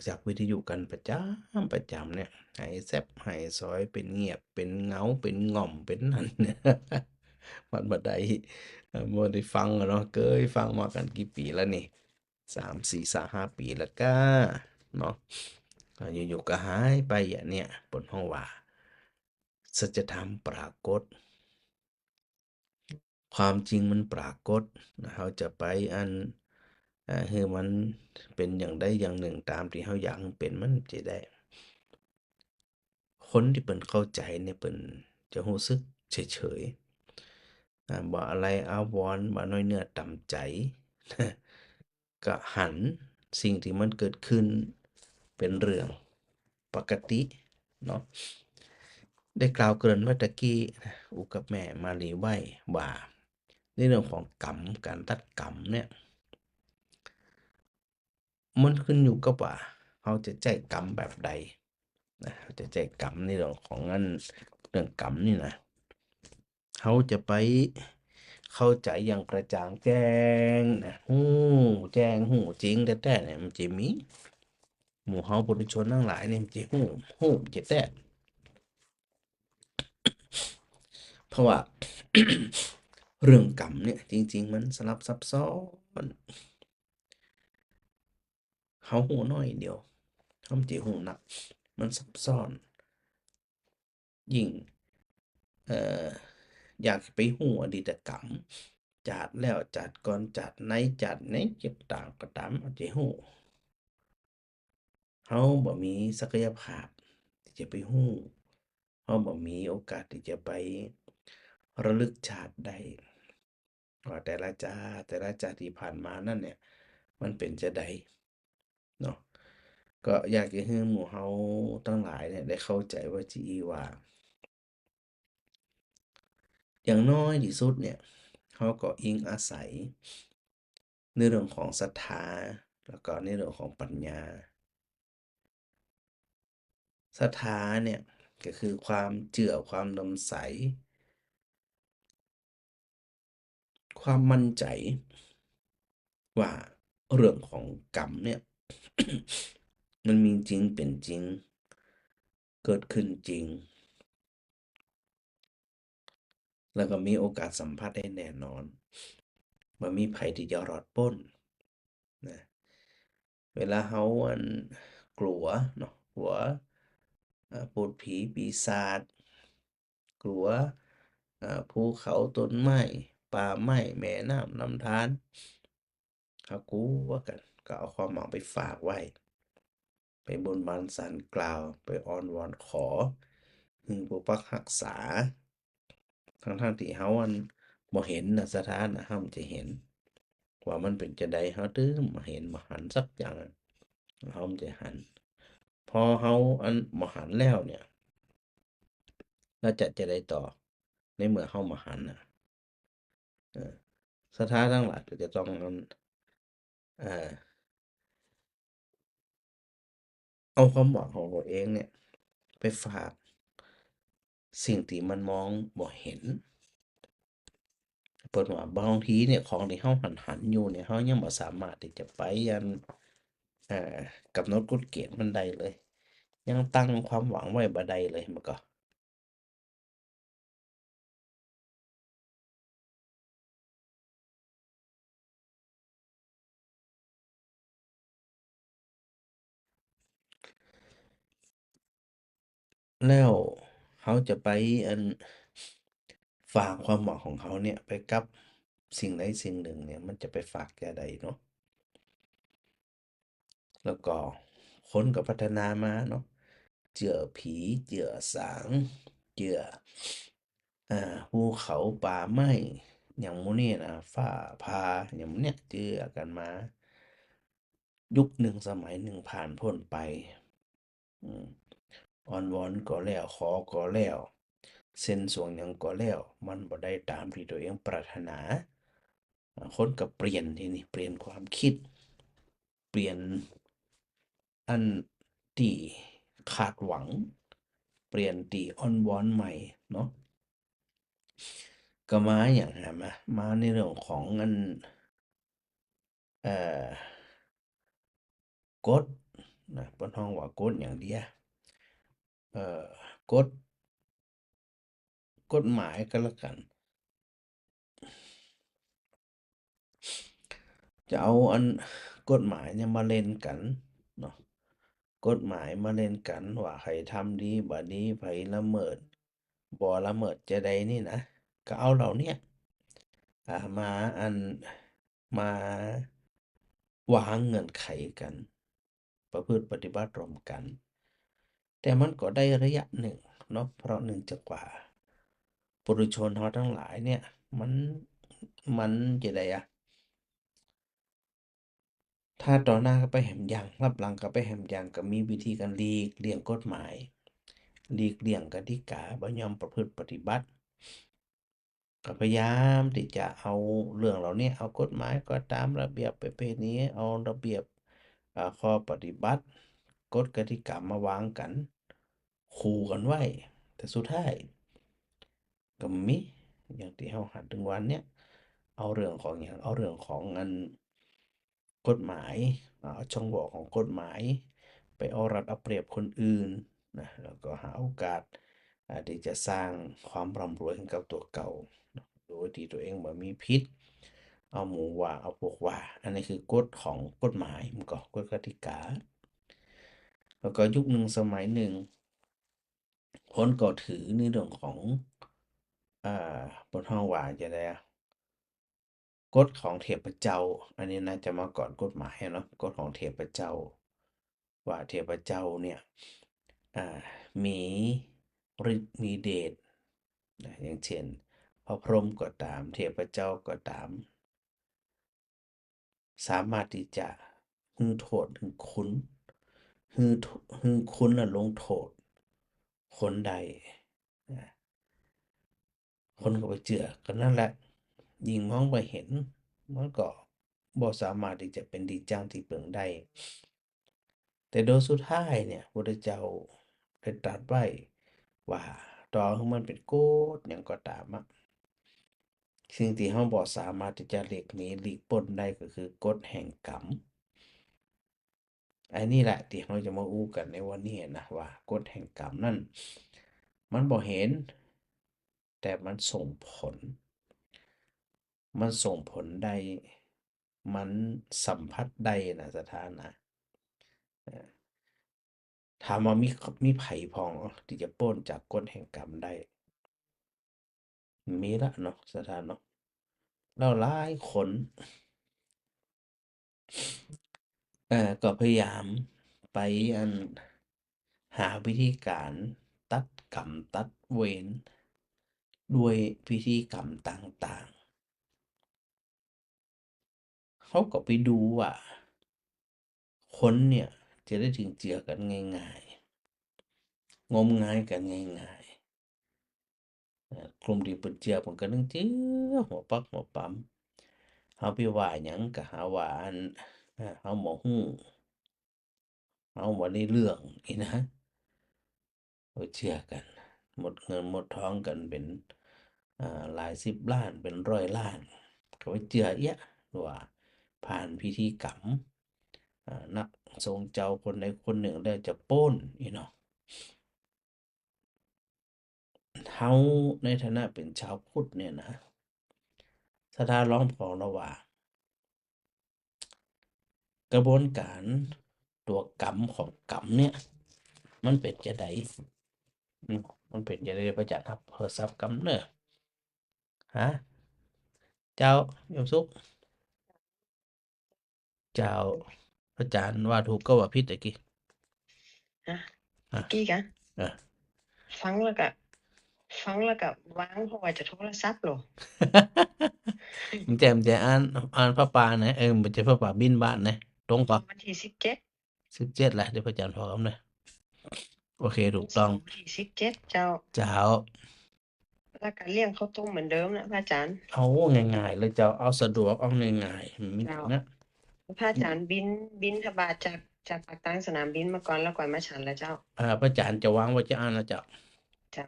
จากวิทยุกั๋นประจ๋ำประจ๋ำเนี่ย หายแซบหายซอย เป๋นเงียบ เป๋นเหงา เป๋นง่อม เป๋นนั่น มันบ่ได้ เอ่อ บ่ได้ฟังอะเนาะ เกยฟังมากั๋นกี่ปี๋แล้วนี่ สาม สี่ สาม ห้าปี๋แล้วก้า เนาะ อ่า อยู่ๆ ก็หายไปอย่างเนี้ย เปิ้นฮ้องว่า สัจธรรมปรากฏ ความจริงมันปรากฏนะ เฮาจะไปอัน อ่า หื้อมันเป๋นอย่างใดอย่างนึ่งต๋ามตี้เฮาอยากหื้อเป๋น มันจะได้ คนตี้เปิ้นเข้าใจ๋เนี่ย เปิ้นจะฮู้สึกเฉยๆ อ่า บ่อะไรอาวรณ์ บ่น้อยเนื้อต่ำใจ๋ ก็หันสิ่งตี้มันเกิดขึ้นเป๋นเรื่องปกติเนาะ ได้กล่าวเกริ่นไว้ตะกี้นะ อู้กับแม่มาลีไว้ว่า ในเรื่องของกรรม ก๋านตัดกรรมเนี่ย มันขึ้นอยู่กับว่าเฮาจะใจ๊กรรมแบบใดนะ เฮาจะใจ๊กรรมในเรื่องของอัน เรื่องกรรมนี่นะ เฮาจะไปเข้าใจ๋อย่างกระจ่างแจ้งนะ ฮู้แจ้ง ฮู้จริงแต๊ๆ เนี่ย มันจะมี หมู่เฮาปุถุชนตังหลายเนี่ย มันจะฮู้ ฮู้จะแต๊ เพราะว่า เรื่องกรรมเนี่ย จริงๆ มันสลับซับซ้อน เฮาฮู้น้อยเดียว เฮาบ่ฮู้นัก มันซับซ้อน ยิ่ง เอ่อ อยากไปฮู้อดีตกรรม จาติแล้ว จาติก่อน จาติใน จาติใน จาติต่างก็ต๋าม เอาใจ๋ฮู้ เฮาบ่มีศักยภาพตี้จะไปฮู้ เฮาบ่มีโอกาสตี้จะไประลึกชาติได้ ว่าแต่ละจาติ แต่ละจาติตี้ผ่านมานั้นเนี่ย มันเป๋นจาใดเนาะ ก็อยากจะหื้อหมู่เฮาตังหลายเนี่ยได้เข้าใจ๋ว่าจาอี้ว่า อย่างน้อยตี้สุดเนี่ย เฮาก็อิงอาศัยในเรื่องของศรัทธา แล้วก็ในเรื่องของปัญญา ศรัทธาเนี่ยก็คือความเจื้อ ความเลื่อมใส ความมั่นใจ๋ ว่าเรื่องของกรรมเนี่ย มันมีจริง เป๋นจริง เกิดขึ้นจริง แล้วก็มีโอกาสสัมผัสได้แน่นอน บ่มีใผตี้จะรอดป๊นนะ เวลาเฮาอันกั๋วเนาะ กั๋ว เอ่อ ปูดผีปีศาจ กั๋ว เอ่อ ภูเขา ต้นไม้ ป่าไม้ แม่น้ำ ลำธาร เฮากั๋วกั๋น ก็เอาความหวังไปฝากไว้ ไปบนบานศาลกล่าว ไปอ้อนวอนขอหื้อปกปักฮักษา ทั้งๆ ตี้เฮาอันบ่หันนะ ศรัทธานะ เฮาบ่จะหัน ว่ามันเป๋นจาใด เฮาตึงบ่หัน บ่หันสักอย่าง เฮาบ่จะหัน พอเฮาอันบ่หันแล้วเนี่ย แล้วจะ จะใดต่อ ในเมื่อเฮาบ่หันน่ะ เออ ศรัทธาตังหลายก็จะต้องอัน เอ่อ เอาความหวังของตั๋วเองเนี่ย ไปฝากสิ่งตี้มันมองบ่หัน เปิ้นว่าบางทีเนี่ย ของตี้เฮาหันๆ อยู่เนี่ย เฮายังบ่สามารถตี้จะไปอัน เอ่อ ก๋ำหนดกฎเกณฑ์มันได้เลย ยังตั้งความหวังไว้บ่ได้เลย มันก็ แล้ว เฮาจะไปอัน ฝากความหวังของเฮาเนี่ยไปกับสิ่งใดสิ่งหนึ่งเนี่ย มันจะไปฝากจาใดเนาะ แล้วก็คนก็พัฒนามาเนาะ เจื้อผี เจื้อสาง เจื้อ อ่า ภูเขาป่าไม้ อย่างหมู่นี้นะ ฟ้าผ่า อย่างหมู่เนี้ย เจื้อกั๋นมา ยุคหนึ่งสมัยหนึ่งผ่านพ้นไป อืม อ้อนวอนก็แล้ว ขอก็แล้ว เส้นสวงหยังก็แล้ว มันบ่ได้ต๋ามตี้ตั๋วเองปรารถนา อ่า คนก็เปลี่ยนทีนี้ เปลี่ยนความคิด เปลี่ยนอันตี้คาดหวัง เปลี่ยนตี้อ้อนวอนใหม่เนาะ ก็มาอย่างหั้นนะ มาในเรื่องของอัน เอ่อ กฎนะ เปิ้นฮ้องว่ากฎอย่างเดียว เอ่อ กฎ กฎหมายก็แล้วกั๋น จะเอาอันกฎหมายเนี่ยมาเล่นกั๋นเนาะ กฎหมายมาเล่นกั๋นว่าใผทำดีบ่ดี ใผละเมิดบ่ละเมิดจาใดนี่นะ ก็เอาเหล่าเนี้ย อ่า มาอัน มาวางเงื่อนไขกั๋น ประพฤติปฏิบัติร่วมกั๋น แต่มันก็ได้ระยะหนึ่งเนาะ เพราะเนื่องจากว่าปุถุชนเฮาตังหลายเนี่ย มัน มันจะใดอะ ถ้าต่อหน้าก็ไปแหมยัง ลับหลังก็ไปแหมยัง ก็มีวิธีก๋านหลีกเลี่ยงกฎหมาย หลีกเลี่ยงกติกา บ่ยอมประพฤติปฏิบัติ ก็พยายามตี้จะเอาเรื่องเหล่านี้ เอากฎหมายก็ต๋าม ระเบียบประเพณี เอาระเบียบ อ่า ข้อปฏิบัติ กฎกติกามาวางกั๋น คู่กั๋นไว้ แต่สุดท้ายก็มี อย่างตี้เฮาหันตึงวันเนี่ย เอาเรื่องของหยัง เอาเรื่องของอัน กฎหมาย เอาช่องโหว่ของกฎหมาย ไปเอารัดเอาเปรียบคนอื่นนะ แล้วก็หาโอกาส อ่า ตี้จะสร้างความร่ำรวยให้กับตั๋วเก่า โดยตี้ตั๋วเองบ่มีผิด เอาหมู่ว่า เอาพวกว่า อันนี้คือกฎของกฎหมาย มันก็กฎกติกา แล้วก็ยุคหนึ่งสมัยหนึ่ง คนก็ถือในเรื่องของ อ่า เปิ้นฮ้องว่าจาใดอะ กฎของเทพเจ้า อันนี้น่าจะมาก่อนกฎหมายเนาะ กฎของเทพเจ้า ว่าเทพเจ้าเนี่ย อ่า มีฤทธิ์มีเดชนะ อย่างเช่น พระพรหมก็ต๋าม เทพเจ้าก็ต๋าม สามารถตี้จะหื้อโต้ษหื้อคุณ หื้อ หื้อคุณและลงโต้ษคนได้นะ คนก็ไปเจื้อกั๋นนั่นแหละ ยิ่งมองบ่เห็น มันก็บ่สามารถตี้จะเป๋นตี้จั้งตี้เปิงได้ แต่โดยสุดท้ายเนี่ย พุทธเจ้าได้ตรัสไว้ว่า ต่อหื้อมันเป๋นกฎหยังก็ต๋ามอะ สิ่งตี้เฮาบ่สามารถตี้จะหลีกหนีหลีกป๊นได้ก็คือกฎแห่งกรรม อันนี้แหละตี้เฮาจะมาอู้กั๋นในวันนี้นะ ว่ากฎแห่งกรรมนั้น มันบ่เห็น แต่มันส่งผล มันส่งผลได้ มันสัมผัสได้นะ ศรัทธานะ เอ่อ ถามว่ามี มีใผพ่องตี้จะป๊นจากกฎแห่งกรรมได้ มีละเนาะ ศรัทธาเนาะ แล้วหลายคน เอ่อ ก็พยายามไปอัน หาวิธีก๋านตัดกรรมตัดเวร ด้วยพิธีกรรมต่างๆ เฮาก็ไปดูว่า คนเนี่ยจะได้ตึงเจื้อกั๋นง่ายๆ งมงายกั๋นง่ายๆ เอ่อ กลุ่มตี้เปิ้นเจื้อเปิ้นก็ตึงเจื้อหัวปักหัวปั๊ม เฮาไปว่าหยังก็หาว่าอัน เอ่อ เฮาบ่ฮู้ เฮาบ่ได้เรื่องอี้นะ ไปเจื้อกั๋น หมดเงินหมดทองกั๋นเป๋น อ่า หลายสิบล้าน เป๋นร้อยล้าน ก็ไปเจื้อเอี้ยะว่าผ่านพิธีกรรม อ่า นักสงฆ์เจ้าคนใดคนนึ่งแล้วจะป๊นอี้เนาะ เฮาในฐานะเป๋นชาวพุทธเนี่ยนะ ศรัทธาลองผ่องระหว่าง กระบวนก๋านตั๋วกรรมของกรรมเนี่ย มันเป๋นจาใด อืม มันเป๋นจะใด พระอาจารย์ฮับโทรศัพท์กำเน่อ ฮะ เจ้า โยมสุข เจ้า พระอาจารย์ว่าถูกก็ว่าผิดตะกี้ ฮะ ฮะ ตะกี้กะ เออ ฟังแล้วก็ ฟังแล้วก็วาง เพราะว่าจะโทรศัพท์โหละ มันจะ มันจะอ่าน อ่านผ้าป่านะ เออ มันจะผ้าป่าบิณฑบาตนะ ตรงก่อ วันตี้สิบเจ็ด สิบเจ็ดแหละ เดี๋ยวพระอาจารย์พอกำเน่อ โอเค ถูกต้อง วันตี้สิบเจ็ด เจ้า เจ้า แล้วก็เลี้ยงข้าวต้มเหมือนเดิมนะพระอาจารย์ เอาง่ายๆ เลยเจ้า เอาสะดวก เอาง่ายๆ มี เจ้า นะ พระอาจารย์บิณ บิณฑบาตจาก จากปากตางสนามบินมาก่อน แล้วก่อยมาฉันแล้วเจ้า อ่า พระอาจารย์จะวางไว้จะอ่านนะเจ้า เจ้า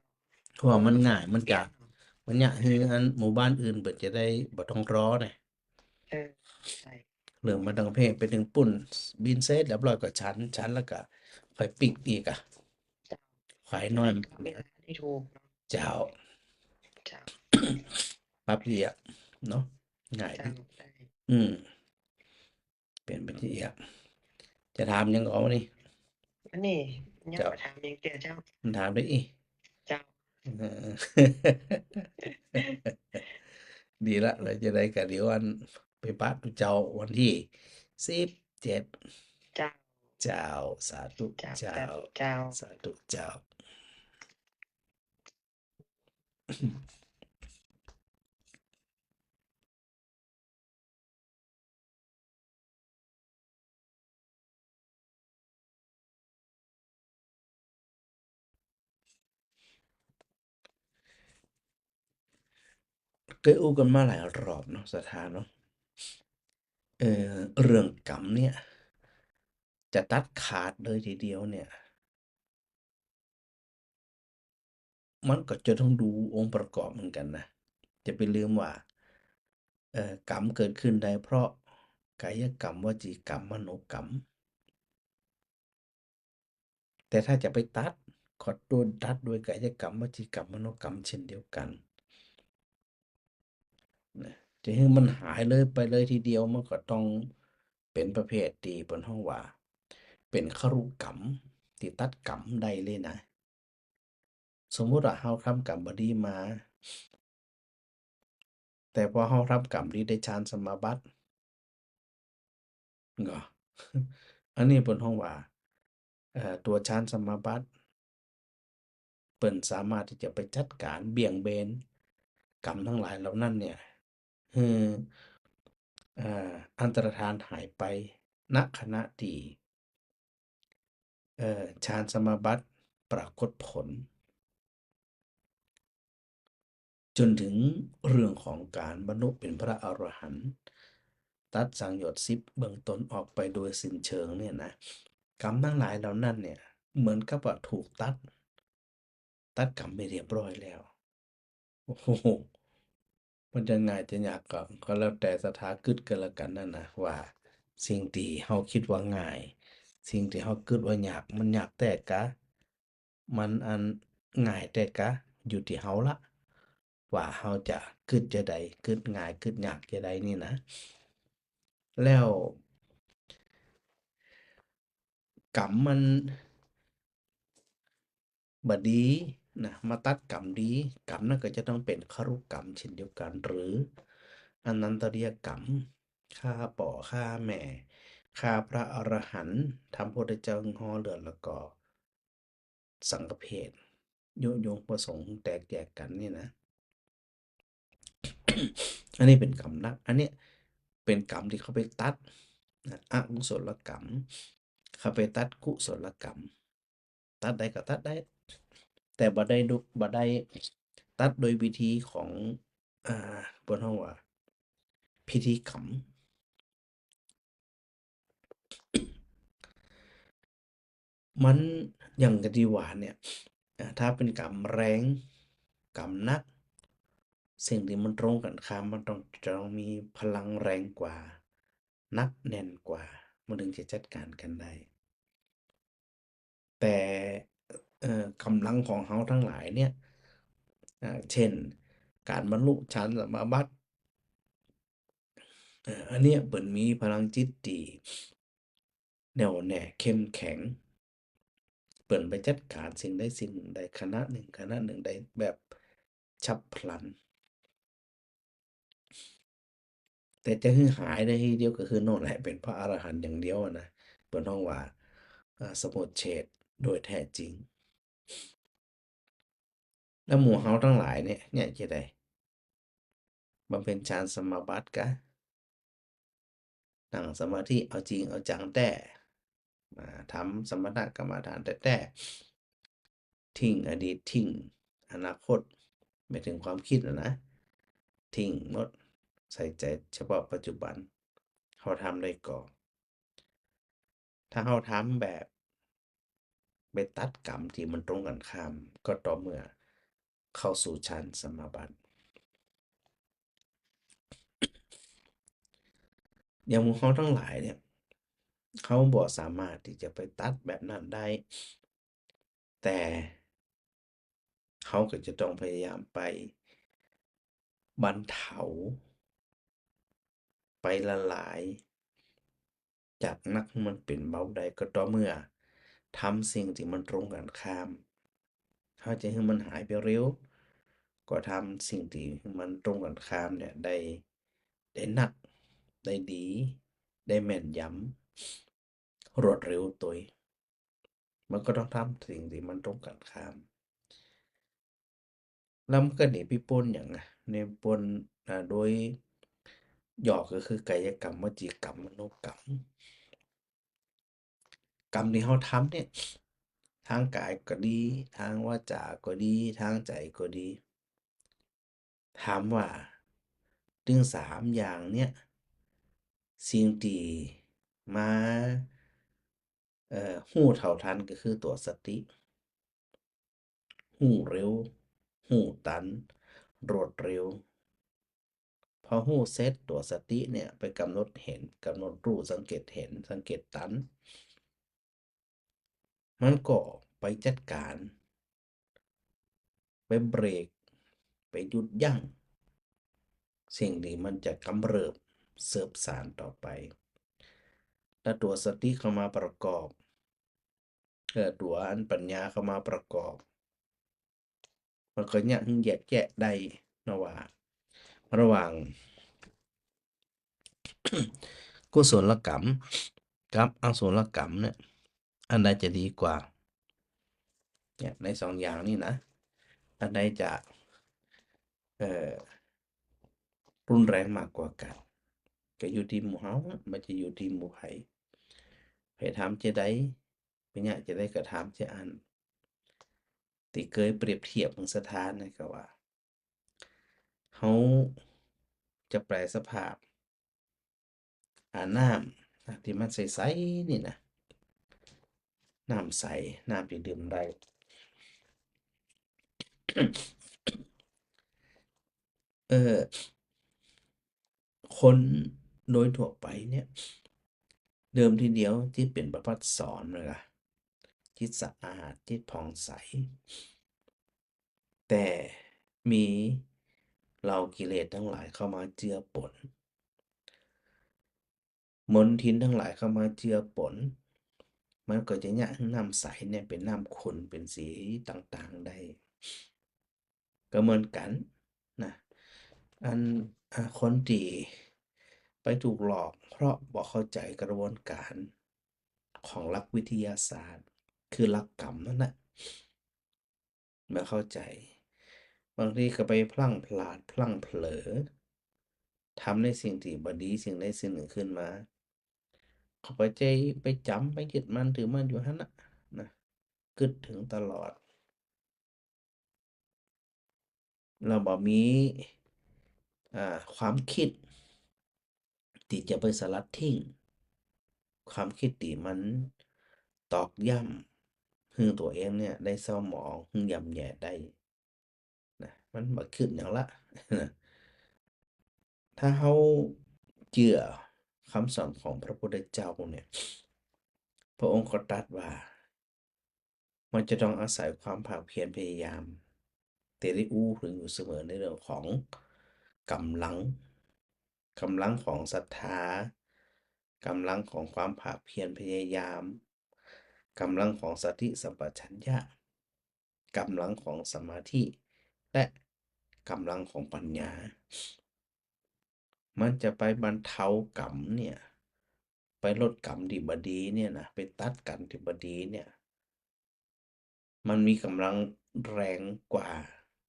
เพราะว่ามันง่าย มันจะ มันจะหื้ออันหมู่บ้านอื่นเปิ้นจะได้บ่ต้องรอนะ เออ ใช่ เริ่มมาตังเพลไปเถิงปุ้น บิณเสร็จเรียบร้อยก็ฉัน ฉันแล้วก็ค่อยปิ๊กอีกอะ เจ้า ขายน้อย เวลาได้ถูกเนาะ เจ้า เจ้า ปั๊บเดียวเนาะ ง่ายดี เจ้า ใช่ อืม เป๋นไปตี้เอีย จะถามหยังก่อวันนี้ อันนี้ยัง เจ้า บ่ถามหยังเตื้อเจ้า มันถามได้อี้ เจ้า เออ ดีละ แล้วจะได้ก็เดี๋ยวอันไปปะเจ้าวันตี้สิบเจ็ด เจ้า เจ้า สาธุ เจ้า เจ้า สาธุเจ้า สาธุเจ้า เกยอู้กั๋นมาหลายรอบเนาะ ศรัทธาเนาะ เอ่อ เรื่องกรรมเนี่ย จะตัดขาดเลยทีเดียวเนี่ย มันก็จะต้องดูองค์ประกอบเหมือนกั๋นนะ จะไปลืมว่า เอ่อ กรรมเกิดขึ้นได้เพราะกายกรรม วจีกรรม มโนกรรม แต่ถ้าจะไปตัด ก็โดนตัดโดยกายกรรม วจีกรรม มโนกรรมเช่นเดียวกั๋น นะ จะหื้อมันหายเลยไปเลยทีเดียว มันก็ต้องเป๋นประเภทตี้เปิ้นฮ้องว่า เป๋นครุกรรม ตี้ตัดกรรมได้เลยนะ สมมุติว่าเฮาทำกรรมบ่ดีมา แต่พอเฮาทำกรรมดีได้ฌานสมาบัติ ก็ อันนี้เปิ้นฮ้องว่า เอ่อ ตั๋วฌานสมาบัติ เปิ้นสามารถตี้จะไปจัดก๋านเบี่ยงเบนกรรมตังหลายเหล่านั้นเนี่ย หื้อ เอ่อ อันตรธานหายไป ณ ขณะตี้ เอ่อ ฌานสมาบัติปรากฏผล จ๋นเถิงเรื่องของก๋านบรรลุเป๋นพระอรหันต์ ตัดสังโยชน์สิบเบื้องต้นออกไปโดยสิ้นเชิงเนี่ยนะ กรรมตังหลายเหล่านั้นเนี่ย เหมือนกับว่าถูกตัด ตัดกรรมไปเรียบร้อยแล้ว โอ้โห มันจะง่ายจะยากก็ ก็แล้วแต่ศรัทธากึ๊ดกั๋นละกั๋นนะนะ ว่าสิ่งตี้เฮากึ๊ดว่าง่าย สิ่งตี้เฮากึ๊ดว่ายาก มันยากแต๊กา มันอันง่ายแต๊กา อยู่ตี้เฮาละ ว่าเฮาจะกึ๊ดจาใด กึ๊ดง่าย กึ๊ดยากจาใดนี่นะ แล้ว กรรมมันบ่ดีนะ มาตัดกรรมดี กรรมนั้นก็จะต้องเป๋นครุกรรมเช่นเดียวกั๋น หรืออนันตริยกรรม ฆ่าป้อฆ่าแม่ ฆ่าพระอรหันต์ ทำพระพุทธเจ้าหื้อฮ้อเลือด แล้วก็สังฆเพศ ยุยงพระสงฆ์แตกแยกกั๋นนี่นะ อันนี้เป๋นกรรมหนัก อันเนี้ยเป๋นกรรมตี้เขาไปตัดนะ อกุศลกรรม เขาไปตัดกุศลกรรม ตัดได้ก็ตัดได้ แต่บ่ได้ดุ- บ่ได้ตัดโดยวิธีของ อ่า เปิ้นฮ้องว่า พิธีกรรม มันอย่างกับตี้ว่าเนี่ย อ่า ถ้าเป๋นกรรมแรง กรรมหนัก สิ่งตี้มันตรงกั๋นข้ามมันต้อง จะต้องมีพลังแรงกว่า หนักแน่นกว่า มันเถิงจะจัดก๋านกั๋นได้ แต่ เอ่อ ก๋ำลังของเฮาตังหลายเนี่ย อ่า เช่น ก๋านบรรลุฌานสมาบัติ เอ่อ อันเนี้ยเปิ้นมีพลังจิตตี้แน่วแน่เข้มแข็ง เปิ้นไปจัดก๋านสิ่งใดสิ่งหนึ่งได้ขณะหนึ่ง ขณะหนึ่งได้แบบฉับพลัน แต่จะหื้อหายได้ทีเดียวก็คือโน่นแหละ เป๋นพระอรหันต์อย่างเดียวอะนะ เปิ้นฮ้องว่า อ่า สมุจเฉทโดยแท้จริง แล้วหมู่เฮาตังหลายเนี่ย เนี่ยจะใด บำเพ็ญฌานสมาบัติกา นั่งสมาธิเอาจริงเอาจังแต๊ อ่า ทำสมถกรรมฐานแต๊ๆ ทิ้งอดีต ทิ้งอนาคต หมายถึงความคิดอะนะ ทิ้งหมด ใส่ใจ๋เฉพาะปัจจุบัน เฮาทำได้ก่อ ถ้าเฮาทำแบบไปตัดกรรมตี้มันตรงกั๋นข้าม ก็ต่อเมื่อเข้าสู่ฌานสมาบัติ อย่างหมู่เฮาตังหลายเนี่ย เฮาบ่สามารถตี้จะไปตัดแบบนั้นได้ แต่เฮาก็จะต้องพยายามไปบรรเทา ไปละลาย จากหนักหื้อมันเป๋นเบาได้ ก็ต่อเมื่อทำสิ่งตี้มันตรงกั๋นข้าม เฮาจะหื้อมันหายไปเร็ว ก็ทำสิ่งตี้มันตรงกั๋นข้ามเนี่ยได้ ได้นัก ได้ดี ได้แม่นยำ รวดเร็วตวย มันก็ต้องทำสิ่งตี้มันตรงกั๋นข้าม แล้วมันก็หนีไปป๊นหยังอะ หนีป๊น อ่า โดยย่อก็คือกายกรรม วจีกรรม มโนกรรม กรรมตี้เฮาทำเนี่ย ตางก๋ายก็ดี ตางวาจาก็ดี ตางใจ๋ก็ดี ถามว่าตึงสามอย่างเนี่ย สิ่งตี้มา เอ่อ ฮู้เท่าทันก็คือตั๋วสติ ฮู้เร็ว ฮู้ตัน รวดเร็ว พอฮู้เสร็จตั๋วสติเนี่ยไปก๋ำหนดเห็น ก๋ำหนดฮู้ สังเกตเห็น สังเกตตัน มันก็ไปจัดก๋าน ไปเบรก ไปหยุดยั้ง สิ่งตี้มันจะกำเริบเสิบสานต่อไป แล้วตั๋วสติเข้ามาประกอบ เอ่อ ตั๋วอันปัญญาเข้ามาประกอบ มันก็เยียะหื้อแยกแยะได้นะว่า ระหว่าง กุศลกรรมกับอกุศลกรรมเนี่ย อันใดจะดีกว่า เนี่ย ในสองอย่างนี้นะ อันใดจะ เอ่อ รุนแรงมากกว่ากั๋น ก็อยู่ตี้หมู่เฮา มันจะอยู่ตี้หมู่ใผ ใผทำจะใด ใผเยียะจะใดก็ทำจะอั้น ตี้เกยเปรียบเทียบเมืองศรัทธานะ ก็ว่า เฮาจะแปลสภาพ อ่า น้ำนะ ตี้มันใสๆ นี่นะ น้ำใส น้ำตี้ดื่มได้ เออ คนโดยทั่วไปเนี่ย เดิมทีเดียวจิตเป๋นประภัสสรนะ จิตสะอาด จิตผ่องใส แต่มีเหล่ากิเลสตังหลายเข้ามาเจือปน มลทินตังหลายเข้ามาเจือปน มันก็จะเยียะหื้อน้ำใสเนี่ยเป๋นน้ำขุ่น เป๋นสีต่างๆ ได้ ก็เหมือนกั๋นนะ อัน อ่า คนตี้ไปถูกหลอกเพราะบ่เข้าใจ๋กระบวนก๋านของหลักวิทยาศาสตร์ คือหลักกรรมนั่นน่ะ บ่เข้าใจ๋ บางทีก็ไปพลั้งพลาด พลั้งเผลอ ทำในสิ่งตี้บ่ดี สิ่งใดสิ่งหนึ่งขึ้นมา ก็ไปใจ๋ ไปจ๋ำ ไปยึดมั่นถือมั่นอยู่หั้นน่ะ นะ กึ๊ดเถิงตลอด แล้วบ่มี อ่า ความกึ๊ดตี้จะไปสลัดทิ้ง ความกึ๊ดตี้มันตอกย้ำหื้อตั๋วเองเนี่ยได้เศร้าหมอง หื้อย่ำแย่ได้ นะ มันบ่กึ๊ดหยังละ นะ ถ้าเฮาเจื้อคำสอนของพระพุทธเจ้าเนี่ย พระองค์ก็ตรัสว่า มันจะต้องอาศัยความภาคเพียรพยายาม ตี้ได้อู้เถิงอยู่เสมอในเรื่องของก๋ำลัง ก๋ำลังของศรัทธา ก๋ำลังของความภาคเพียรพยายาม ก๋ำลังของสติสัมปชัญญะ ก๋ำลังของสมาธิ และก๋ำลังของปัญญา มันจะไปบรรเทากรรมเนี่ย ไปลดกรรมตี้บ่ดีเนี่ยนะ ไปตัดกรรมตี้บ่ดีเนี่ย มันมีก๋ำลังแรงกว่า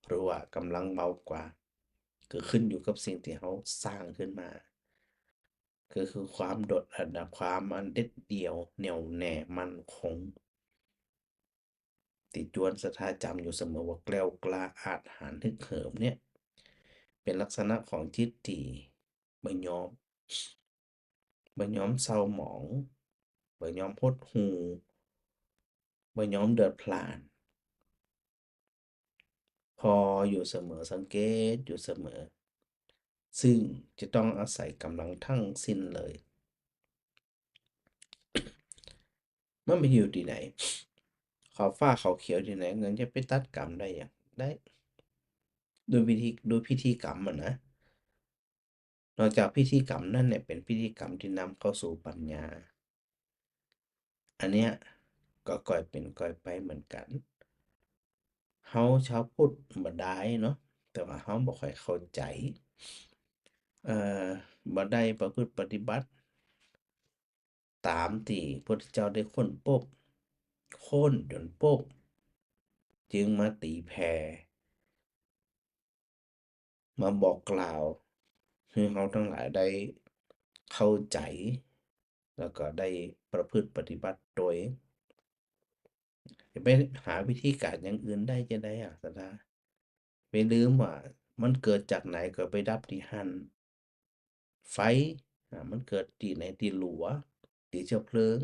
หรือว่าก๋ำลังเบากว่า ก็ขึ้นอยู่กับสิ่งตี้เฮาสร้างขึ้นมา ก็คือความโดดเด่น ความอันเด็ดเดี่ยว แน่วแน่ มั่นคง ตี้จวนศรัทธาจ๋ำอยู่เสมอว่าแกล้วกล้าอาจหาญฮึกเหิมเนี่ย เป๋นลักษณะของจิตตี้บ่ยอม บ่ยอมเศร้าหมอง บ่ยอมหดหู่ บ่ยอมเดือดพล่าน ผ่ออยู่เสมอ สังเกตอยู่เสมอ ซึ่งจะต้องอาศัยก๋ำลังทั้งสิ้นเลย มันไปอยู่ตี้ไหน ขาวฟ้าขาวเขียวตี้ไหน มันจะไปตัดกรรมได้หยัง ได้ โดยวิธี โดยพิธีกรรมอะนะ นอกจากพิธีกรรมนั้นเนี่ย เป๋นพิธีกรรมตี้นำเข้าสู่ปัญญา อันเนี้ยก็ก่อยเป๋นก่อยไปเหมือนกั๋น เฮาชาวพุทธบ่ดายเนาะ แต่ว่าเฮาบ่ค่อยเข้าใจ๋ เอ่อ บ่ได้ประพฤติปฏิบัติต๋ามตี้พระพุทธเจ้าได้ค้นพบ ค้นจ๋นพบ จึงมาตี๋แผ่ มาบอกกล่าวหื้อเฮาตังหลายได้เข้าใจ๋ แล้วก็ได้ประพฤติปฏิบัติโตย จะไปหาวิธีก๋านอย่างอื่นได้จาใดอะ ศรัทธา ไปลืมว่ามันเกิดจากไหนก็ไปดับตี้หั้น ไฟ อ่า มันเกิดตี้ไหน ตี้หลัว ตี้เจื้อเพลิง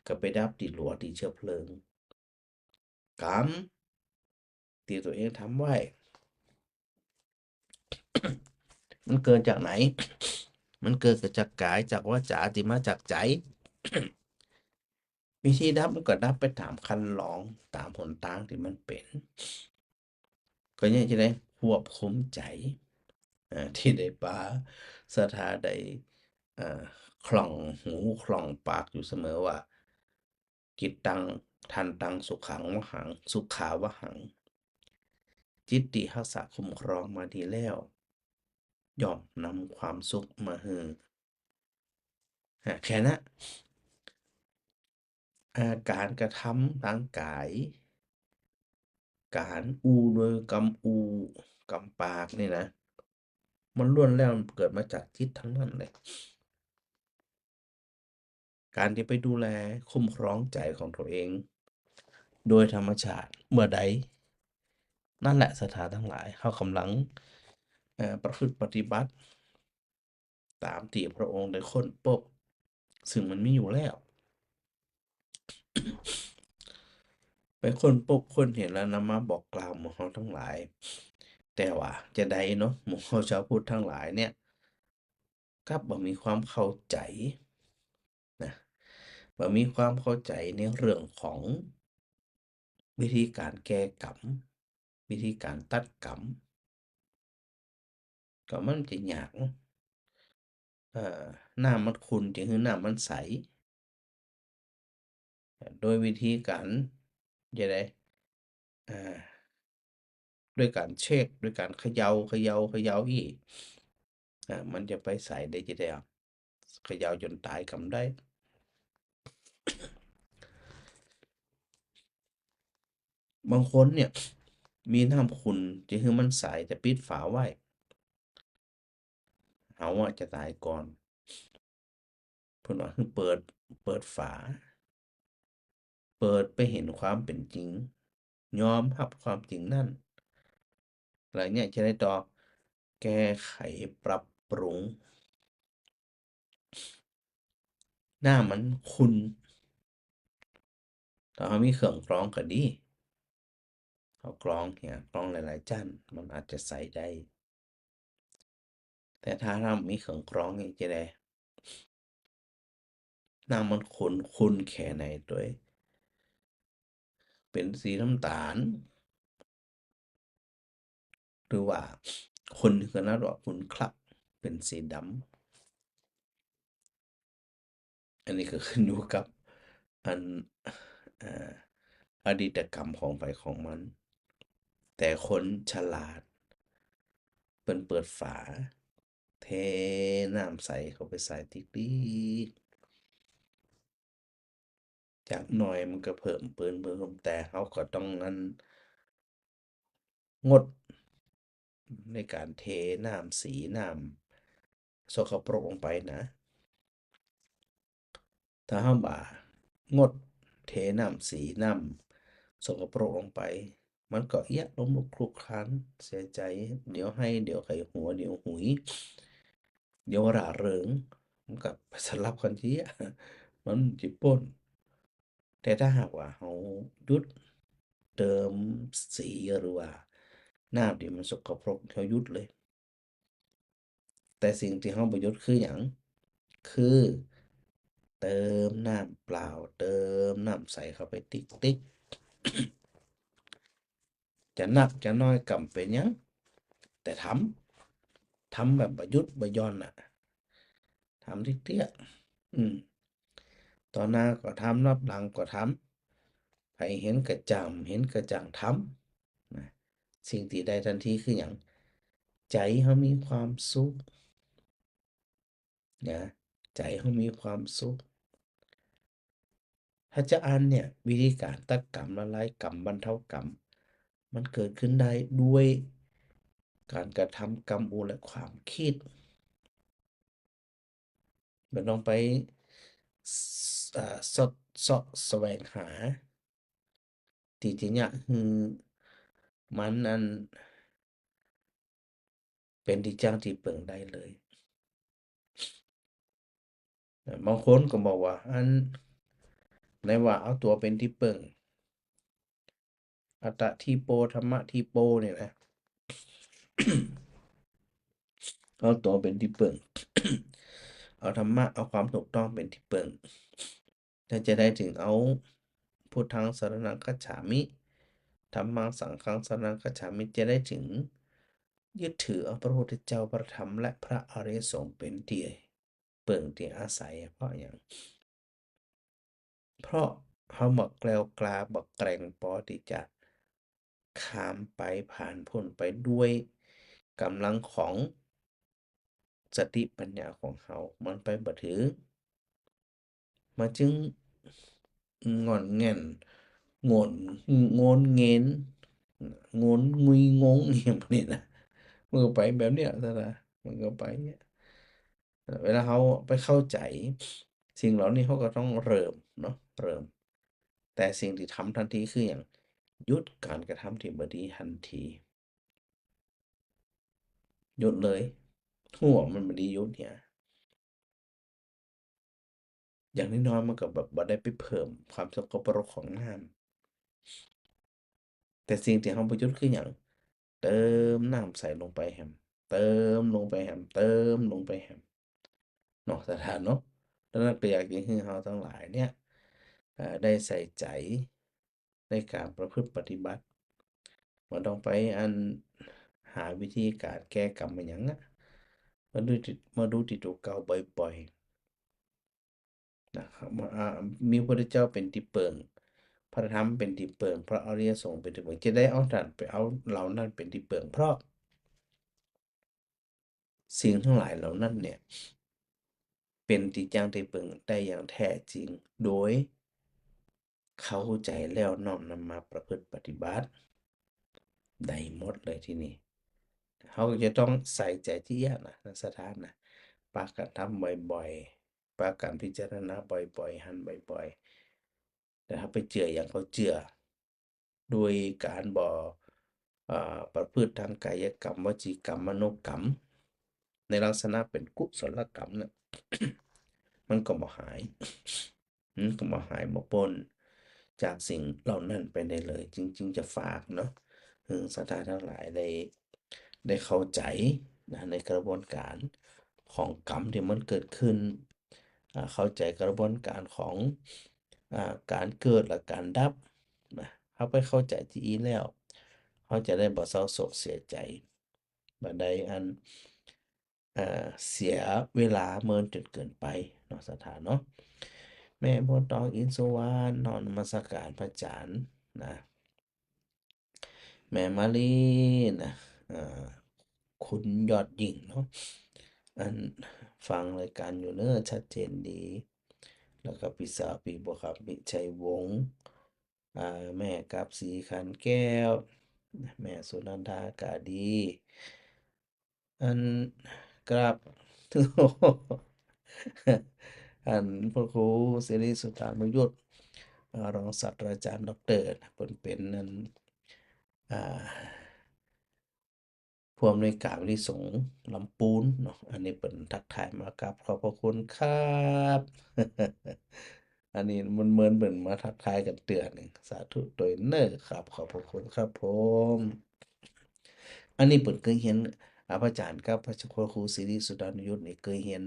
ก็ไปดับตี้หลัว ตี้เจื้อเพลิง กรรมตี้ตั๋วเองทำไว้ มันเกิดจากไหน มันเกิดจากก๋าย จากวาจา ตี้มาจากใจ๋ วิธีดับมันก็ดับไปต๋ามคันลอง ต๋ามหนตางตี้มันเป๋น ก็เนี่ยจะได้ควบคุมใจ๋ เอ่อ ตี้ได้ปาศรัทธาได้ เอ่อ คล่องหูคล่องปากอยู่เสมอว่า จิตตัง ทันตัง สุขัง วหัง สุขาวหัง จิตตี้ฮักษาคุ้มครองมาดีแล้ว ย่อมนำความสุขมาหื้อ อ่ะ แค่นั้น อ่า ก๋านกระทำตางก๋าย ก๋านอู้โดยกำอู้กำปากนี่นะ มันล้วนแล้วเกิดมาจากจิตตังนั้นเลย ก๋านตี้ไปดูแลคุ้มครองใจ๋ของตั๋วเอง โดยธรรมชาติเมื่อใด นั่นแหละศรัทธาตังหลาย เฮาก๋ำลัง เอ่อ ประพฤติปฏิบัติ ต๋ามตี้พระองค์ได้ค้นพบ ซึ่งมันมีอยู่แล้ว ไปค้นพบค้นเห็นแล้วนำมาบอกกล่าวหมู่เฮาตังหลาย แต่ว่าจาใดเนาะ หมู่เฮาชาวพุทธตังหลายเนี่ย กลับบ่มีความเข้าใจ๋นะ บ่มีความเข้าใจ๋ในเรื่องของวิธีก๋านแก้กรรม วิธีก๋านตัดกรรม ก็มันจะยาก เอ่อ น้ำมันขุ่นจะหื้อน้ำมันใส โดยวิธีก๋านจะใด เอ่อ โดยก๋านเช็ค โดยก๋านเขย่า เขย่า เขย่าอี้ อ่า มันจะไปใสได้จาใดอะ เขย่าจ๋นต๋ายก็บ่ได้ บางคนเนี่ย มีน้ำขุ่นจะหื้อมันใส แต่ปิดฝาไว้ เฮาอะจะต๋ายก่อน เปิ้นว่าหื้อเปิด เปิดฝา เปิดไปเห็นความเป๋นจริง ยอมฮับความจริงนั้น แล้วเนี่ยจะได้ต่อแก้ไขปรับปรุง น้ำมันขุ่น ถ้าเฮามีเครื่องกรองก็ดี เฮากรองเนี่ย กรองหลายๆ จั้น มันอาจจะใสได้ แต่ถ้าเฮาบ่มีเครื่องกรองนี่จะใด น้ำมันขุ่น ขุ่นแค่ไหนตวย เป๋นสีน้ำต๋าล หรือว่าขุ่นขนาดว่าขุ่นคลัก เป๋นสีดำ อันนี้ก็ขึ้นอยู่กับ อัน อ่า อดีตกรรมของใผของมัน แต่คนฉลาด เปิ้นเปิดฝา เทน้ำใสเข้าไปใส่ติ๊กๆ จักหน่อยมันก็เพิ่ม เพิ่ม เพิ่ม แต่เฮาก็ต้องอัน งดในก๋านเทน้ำสีน้ำสกปรกลงไปนะ ถ้าเฮาบ่างดเทน้ำสีน้ำสกปรกลงไป มันก็เอี้ยะล้มลุกคลุกคลาน เสียใจ๋ เดี๋ยวไห้ เดี๋ยวไข้หัว เดี๋ยวหุย เดี๋ยวร่าเริง มันก็สลับกั๋นเสีย มันจะป๊น แต่ถ้าหากว่าเฮาหยุดเติมสีหรือว่าน้ำตี้มันสกปรก เฮาหยุดเลย แต่สิ่งตี้เฮาบ่หยุดคือหยัง คือเติมน้ำเปล่า เติมน้ำใสเข้าไปติ๊กๆ จะนักจะน้อยก็บ่เป๋นหยัง แต่ทำ ทำแบบบ่หยุดบ่หย่อนน่ะ ทำเตี้ยๆ อืม ต่อหน้าก็ทำ ลับหลังก็ทำ ใผเห็นก็จ้าง เห็นก็จ้างทำ นะ สิ่งตี้ได้ตันทีคือหยัง ใจ๋เฮามีความสุข นะ ใจ๋เฮามีความสุข ถ้าจะอั้นเนี่ย วิธีก๋านตัดกรรม ละลายกรรม บรรเทากรรม มันเกิดขึ้นได้ด้วยก๋านกระทำกำมูลและความกึ๊ด บ่ต้องไป อ่า เซาะ เซาะแสวงหา ตี้จะเยียะหื้อมันอัน เป๋นตี้จ้างตี้เปิ่งได้เลย บางคนก็บอกว่า อัน ไหนว่าเอาตั๋วเป๋นตี้เปิ่ง อัตตะทีโป ธัมมะทีโป เนี่ยนะ เอาตั๋วเป๋นตี้เปิ่ง เอาธรรมะ เอาความถูกต้องเป๋นตี้เปิ่ง ถ้าจะได้ถึงเอา พุทธังสรณังคัจฉามิ ธัมมังสังฆังสรณังคัจฉามิ จะได้ถึงยึดถือเอาพระพุทธเจ้า พระธรรม และพระอริยสงฆ์เป๋นตี้เปิ่งตี้อาศัย เพราะหยัง เพราะเฮาบ่แกล้วกล้า บ่แกร่งปอตี้จะข้ามไป ผ่านป๊นไปด้วยก๋ำลังของสติปัญญาของเฮา มันไปบ่ถืก มันจึงง่อนแง่น โงน โงนเงน งนงุยงง อย่างนี้นะ มันก็ไปแบบเนี้ยนะ มันก็ไปเนี่ย เวลาเฮาไปเข้าใจ๋สิ่งเหล่านี้ เฮาก็ต้องเริ่มเนาะ เริ่ม แต่สิ่งตี้ทำตันทีคือหยัง หยุดก๋านกระทำตี้บ่ดีตันที หยุดเลย หั้วมันบ่ดีหยุดเนี่ย อย่างน้อยๆ มันก็แบบบ่ได้ไปเพิ่มความสกปรกของน้ำ แต่สิ่งตี้เฮาบ่หยุดคือหยัง เติมน้ำใสลงไปแหม เติมลงไปแหม เติมลงไปแหม เนาะ ศรัทธาเนาะ ดังนั้นก็อยากจะหื้อเฮาตังหลายเนี่ย เอ่อ ได้ใส่ใจ๋ในก๋านประพฤติปฏิบัติ บ่ต้องไปอันหาวิธีก๋านแก้กรรมอะหยังอะ มาดูตี้ มาดูตี้ตั๋วเก่าบ่อยๆ นะครับ มา อ่า มีพระพุทธเจ้าเป๋นตี้เปิ่ง พระธรรมเป๋นตี้เปิ่ง พระอริยสงฆ์เป๋นตี้เปิ่ง จะได้เอาต้านไปเอาเหล่านั้นเป๋นตี้เปิ่ง เพราะสิ่งตังหลายเหล่านั้นเนี่ย เป๋นตี้จ้างตี้เปิ่งได้อย่างแท้จริง โดยเข้าใจ๋แล้วน้อมนำมาประพฤติปฏิบัติ ได้หมดเลยทีนี้ เฮาก็จะต้องใส่ใจ๋ตี้เอี้ยะนะ นักศรัทธานะ ปากั๋นทำบ่อยๆ ปากั๋นพิจารณาบ่อยๆ หันบ่อยๆ แต่ถ้าไปเจื้ออย่างเขาเจื้อ โดยก๋านบ่ เอ่อ ประพฤติทางกายกรรม วจีกรรม มโนกรรม ในลักษณะเป๋นกุศลกรรมเนี่ย มันก็บ่หาย มันก็บ่หาย บ่ป๊นจากสิ่งเหล่านั้นไปได้เลย จึง จึงจะฝากเนาะ หื้อศรัทธาตังหลายได้ ได้เข้าใจ๋นะ ในกระบวนก๋านของกรรมตี้มันเกิดขึ้น อ่า เข้าใจ๋กระบวนก๋านของ อ่า ก๋านเกิดและก๋านดับนะ เฮาไปเข้าใจ๋ตี้อี้แล้ว เฮาจะได้บ่เศร้าโศกเสียใจ๋ บ่ได้อัน เอ่อ เสียเวลาเมินจนเกินไปเนาะ ศรัทธาเนาะ แม่บัวตอง อินทร์สุวรรณ น้อมนมัสการพระอาจารย์นะ แม่มาลีนะ เอ่อ คุณยอดยิ่งเนาะ อันฟังรายการอยู่เนอะ ชัดเจนดี แล้วก็พี่สาว พี่บัวคำ พิชัยวงศ์ อ่า แม่กาบศรี ขันแก้ว แม่สุนันทา กาดี อันกราบ อันพระครูสิริสุทธานุยุต อ่า รองศาสตราจารย์ด็อกเตอร์นะ เปิ้นเป๋นอัน อ่า ผู้อำนวยการวิทยสงฆ์ลำปูนเนาะ อันนี้เปิ้นทักทายมา กราบขอบพระคุณครับ อันนี้มันเหมือนเปิ้นมาทักทายกั๋นเตื้อนึ่ง สาธุตวยเน่อครับ ขอบพระคุณครับผม อันนี้เปิ้นเกยเฮียน อ่า พระอาจารย์กับพระครูสิริสุทธานุยุตนี่เกยเฮียน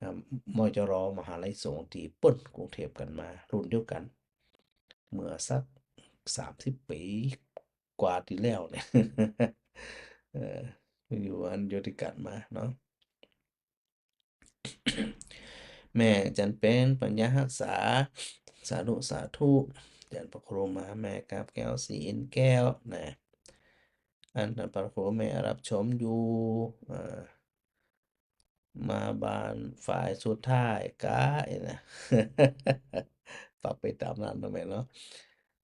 อ่า มจร มหาลัยสงฆ์ตี้ปู๊นกรุงเทพฯกั๋นมา รุ่นเดียวกั๋น เมื่อสักสามสิบปี๋กว่าตี้แล้วเนี่ย เออ อยู่อันเดียวกั๋นมาเนาะ แม่จันเพ็ญ ปัญญาฮักษา สาธุ สาธุ อาจารย์พระครูมา แม่กาบแก้ว ศรีอินทร์แก้วนะ อันนั้นพระครูแม่รับชมอยู่ เอ่อ มาบ้านฝ่ายสุดท้ายกะไอ้นะ ปรับไปต๋ามนั้นเนาะแม่เนาะ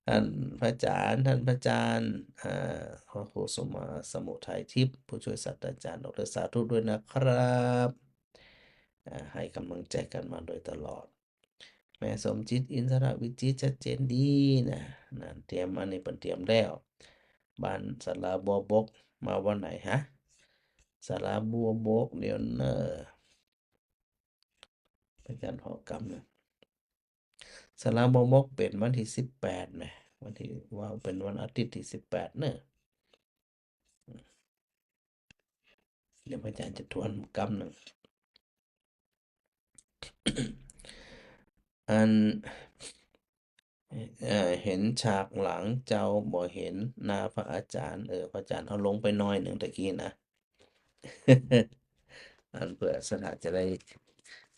ท่านพระอาจารย์ ท่านพระอาจารย์ อ่า พระครูสมมา สมุทัยทิพย์ ผู้ช่วยศาสตราจารย์ ด็อกเตอร์ สาธุด้วยนะครับ อ่า ให้ก๋ำลังใจ๋กั๋นมาโดยตลอด แม่สมจิต อินทรวิจิตร ชัดเจนดีนะ นั่นเตรียม อันนี้เปิ้นเตรียมแล้ว บ้านศาลาบัวบก มาวันไหนฮะ ศาลาบัวบก เดี๋ยวเน่อ อาจารย์ขอกำนึ่ง ศาลาบัวบกเป๋นวันตี้สิบแปดนะ วันตี้ ว่าเป๋นวันอาทิตย์ตี้สิบแปดเน่อ เดี๋ยวอาจารย์จะทวนกำนึ่ง อัน เอ่อ เห็นฉากหลังเจ้า บ่เห็นหน้าพระอาจารย์ เออ พระอาจารย์เขาลงไปหน่อยนึ่งตะกี้นะ อันเปื้อศรัทธาจะได้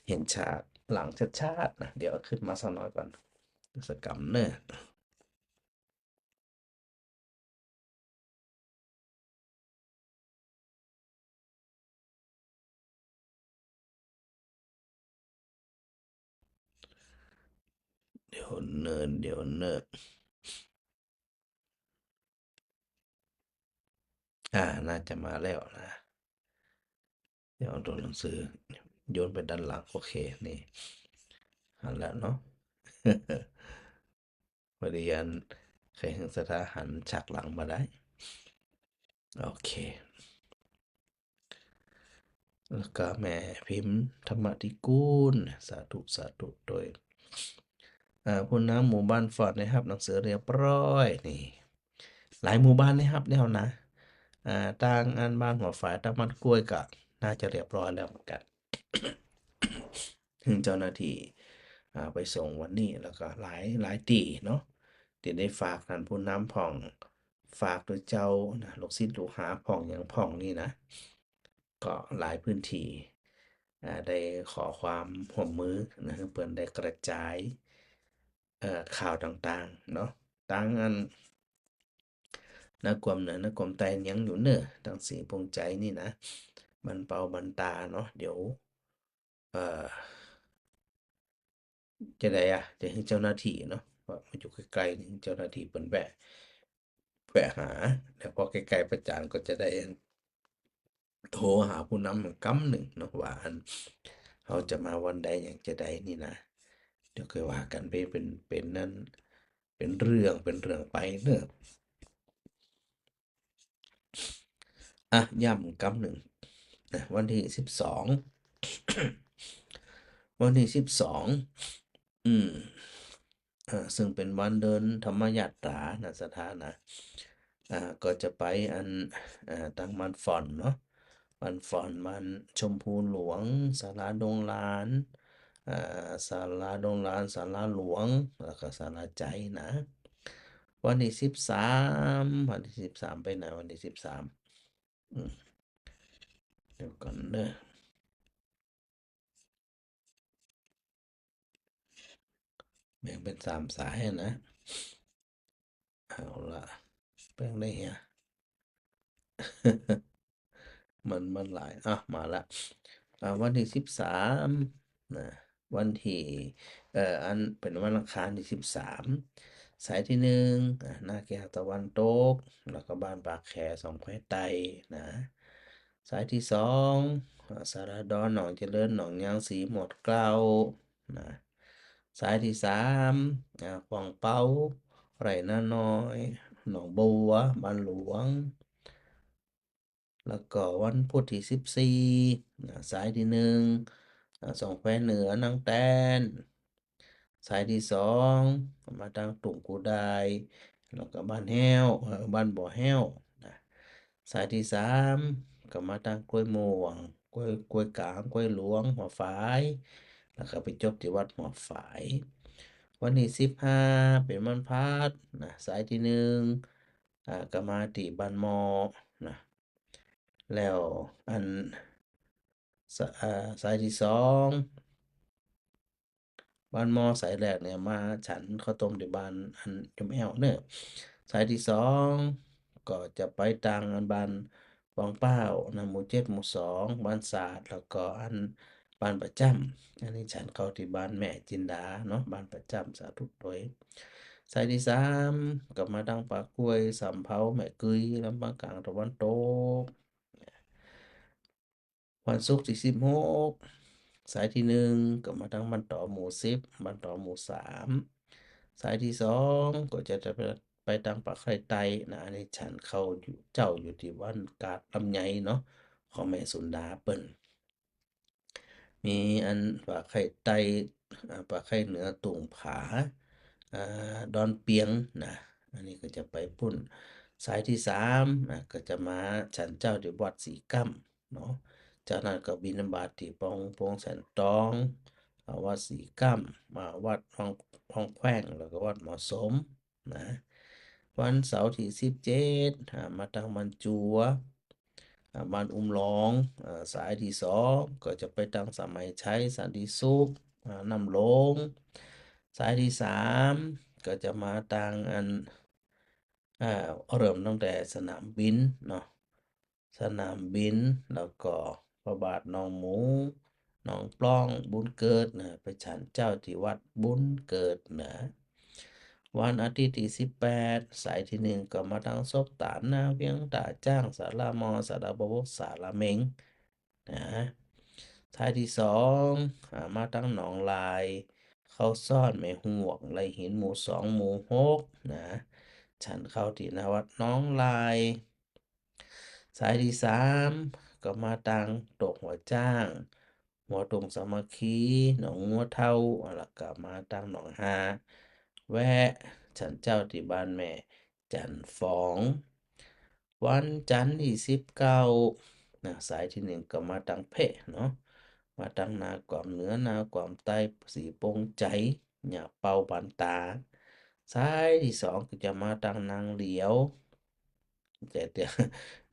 เห็นฉากหลังชัดๆ นะ เดี๋ยวเอาขึ้นมาสักหน่อยก่อน สักกำเน่อ เดี๋ยวเน่อ เดี๋ยวเน่อ อ่า น่าจะมาแล้วนะ เดี๋ยวเอาตั๋วหนังสือโยนไปด้านหลัง โอเค นี่ หันแล้วเนาะ พอดีอัน ใค่หื้อศรัทธาหันฉากหลังบ่ได้ โอเค แล้วก็แม่พิมพ์ธรรมธิกูล สาธุ สาธุ โดย อ่า ผู้นำหมู่บ้านฝ่อนได้ฮับหนังสือเรียบร้อย นี่ หลายหมู่บ้านได้ฮับแล้วนะ อ่า ตางอันบ้านหัวฝาย ตางบ้านกล้วยก็น่าจะเรียบร้อยแล้วเหมือนกั๋น ซึ่งเจ้าหน้าตี้ อ่า ไปส่งวันนี้ แล้วก็หลาย หลายตี้เนาะ ตี้ได้ฝากต้านผู้นำพ่อง ฝากโดยเจ้านะ ลูกศิษย์ลูกหาพ่องหยังพ่องนี่นะ ก็หลายพื้นตี้ อ่า ได้ขอความฮ่วมมือนะ หื้อเปิ้นได้กระจาย เอ่อ ข่าวต่างๆ เนาะ ตางอัน นครเหนือ นครใต้ยังอยู่เน่อ ตางศรีปงไจยนี่นะ บ้านเปาบ้านตาเนาะ เดี๋ยว เอ่อ จะได้อะ จะหื้อเจ้าหน้าตี้เนาะ ว่ามันอยู่ใก้ๆ นี่ เจ้าหน้าตี้เปิ้นแวะ แวะหา แล้วพอใก้ๆ พระอาจารย์ก็จะได้โทรหาผู้นำกำนึ่งเนาะ ว่าอัน เฮาจะมาวันใดหยังจะใดนี่นะ เดี๋ยวค่อยว่ากั๋นไป เป๋น เป๋นนั้น เป๋นเรื่อง เป๋นเรื่องไปเน่อ อ่ะ ย้ำกำนึ่งนะ วันตี้สิบสอง วันตี้สิบสอง อืม อ่า ซึ่งเป๋นวันเดินธรรมยาตรานะ ศรัทธานะ อ่า ก็จะไปอัน อ่า ตางบ้านฝ่อนเนาะ บ้านฝ่อน บ้านชมพูหลวง ศาลาดงหลาน อ่า ศาลาดงหลาน ศาลาหลวง แล้วก็ศาลาไจยนะ วันตี้สิบสาม วันตี้สิบสามไปไหน วันตี้สิบสาม อืม เดี๋ยวก่อนเน่อ แบ่งเป๋นสามสายนะ เอาละ แบ่งได้เหีย มัน มันหลาย อ่ะ มาละ อ่า วันตี้สิบสาม นะ วันตี้ เอ่อ อันเป๋นวันอังคารตี้สิบสาม สายตี้นึ่ง อ่า นาแก้วตะวันตก แล้วก็บ้านปากแขสองแควใต้นะ สายตี้สอง อ่า สาราดอน หนองเจริญ หนองยางสี หมวดเกล้า นะ สายตี้สาม อ่า ขวางเป๊า ไร่นาน้อย หนองบัว บ้านหลวง แล้วก็วันพุธตี้สิบสี่ นะ สายตี้นึ่ง อ่า สองแควเหนือ นางแตน สายตี้สอง มาตางตุ่งกูดาย แล้วก็บ้านแฮ้ว เอ่อ บ้านบ่อแฮ้ว นะ สายตี้สาม ก็มาตางกล้วยม่วง กล้วย กล้วยก๋าง กล้วยหลวง หัวฝาย แล้วก็ไปจบตี้วัดหัวฝาย วันตี้สิบห้า เป๋นวันพฤหัสนะ สายตี้นึ่ง อ่า ก็มาตี้บ้านหม้อนะ แล้วอัน สะ อ่า สายตี้สอง บ้านหม้อสายแรกเนี่ย มาฉันข้าวต้มตี้บ้านอันยมแอ้วเน่อ สายตี้สอง ก็จะไปตางอันบ้านวังเป้านะ หมู่เจ็ด หมู่สอง บ้านสาด แล้วก็อันบ้านประจ๋ำ อันนี้ฉันข้าวตี้บ้านแม่จินดาเนาะ บ้านประจ๋ำ สาธุตวย สายตี้สาม ก็มาตางป่ากล้วย สำเภา แม่กึ๊ย ลำปางก๋างตะวันตก วันศุกร์ตี้สิบหก สายตี้นึ่ง ก็มาตางบ้านต๋อ หมู่สิบ บ้านต๋อ หมู่สาม สายตี้สอง ก็จะ จะไป ไปตางป่าไคร่ใต้นะ อันนี้ฉันข้าวอยู่ เจ๊าอยู่ตี้วัดกาดลำไยเนาะ ของแม่สุนดาเปิ้น มีอันป่าไคร่ใต้ อ่า ป่าไคร่เหนือตุ่งผา อ่า ดอนเปียงนะ อันนี้ก็จะไปปุ้น สายตี้สาม อ่า ก็จะมาฉันเจ๊าตี้วัดสีก้ำเนาะ จากนั้นก็บิณฑบาตตี้ปอง ปงแสนตอง อ่า วัดสีก้ำ อ่า วัดวัง วังแขว้ง แล้วก็วัดหมอสม นะ วันเสาร์ตี้สิบเจ็ด อ่า มาตางบ้านจัว อ่า บ้านอุ้มหลอง อ่า สายตี้สอง ก็จะไปตางสมัยชัย สันติสุข อ่า น้ำหลง สายตี้สาม ก็จะมาตางอัน อ่า เริ่มตั้งแต่สนามบินเนาะ สนามบิน แล้วก็พระบาทหนองหมู หนองปล้อง บุญเกิดนะ ไปฉันเจ๊าตี้วัดบุญเกิดนะ วันอาทิตย์ตี้สิบแปด สายตี้นึ่ง ก็มาตางศพตาน นาเวียง ตาจ้าง ศาลาหม้อ ศาลาบวก ศาลาเม็งนะ สายตี้สอง อ่า มาตางหนองลาย เข้าซ่อน แม่หวก ไร่หิน หมู่สอง หมู่หกนะ ฉันข้าวตี้หน้าวัดหนองลาย สายตี้สาม ก็มาตางโตกหัวจ๊าง หัวตุ่งสามัคคี หนองงัวเฒ่า แล้วก็มาตางหนองฮา แวะฉันเจ๊าตี้บ้านแม่จันทร์ฟอง วันจันทร์ตี้สิบเก้านะ สายตี้นึ่ง ก็มาตางแพะเนาะ มาตางนาก๋วมเหนือ นาก๋วมใต้ สีปงชัย หญ้าเป่าบ้านตา สายตี้สอง ก็จะมาตางนางเหลียว แต่ แต่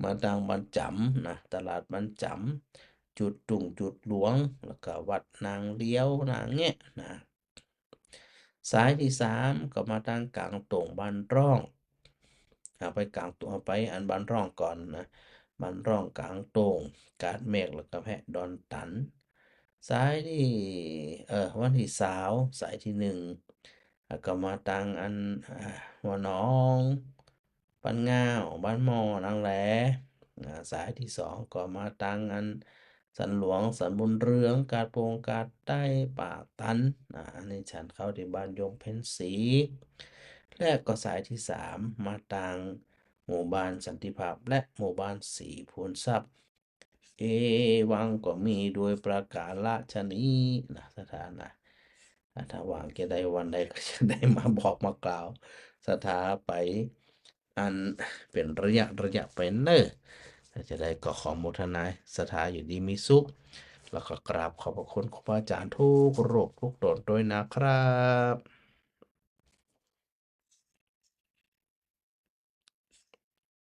มาตางบ้านจ๋ำนะ ตลาดบ้านจ๋ำ จุดตุ่งจุดหลวง แล้วก็วัดนางเหลียว นาแงะนะ สายตี้สาม ก็มาตางก๋างโต่งบ้านร่อง อ่า ไปก๋างโต่ง ไปอันบ้านร่องก่อนนะ บ้านร่องก๋างโต่ง กาดเมฆ แล้วก็แพะดอนตัน สายตี้ เอ่อ วันตี้ซาว สายตี้นึ่ง แล้วก็มาตางอัน อ่า หัวหนอง บ้านง่าว บ้านหม้อ นางแหล อ่า สายตี้สอง ก็มาตางอัน สันหลวง สันบุญเรือง กาดโป่ง กาดใต้ ป่าตัน อ่า อันนี้ฉันข้าวตี้บ้านโยมเพ็ญศรี และก็สายตี้สาม มาตางหมู่บ้านสันติภาพ และหมู่บ้านศรีพูนทรัพย์ เอวังก็มีโดยประก๋าระชะนี้นะ ศรัทธานะ ถ้าว่างจะได้วันใดก็จะได้มาบอกมากล่าว ศรัทธาไป อันเป๋นระยะระยะไปเน่อ จะได้ก็ขอโมทนา ศรัทธาอยู่ดีมีสุข แล้วก็กราบขอบพระคุณครูบาอาจ๋ารย์ทุกรูปทุกต๋นตวยนะครับ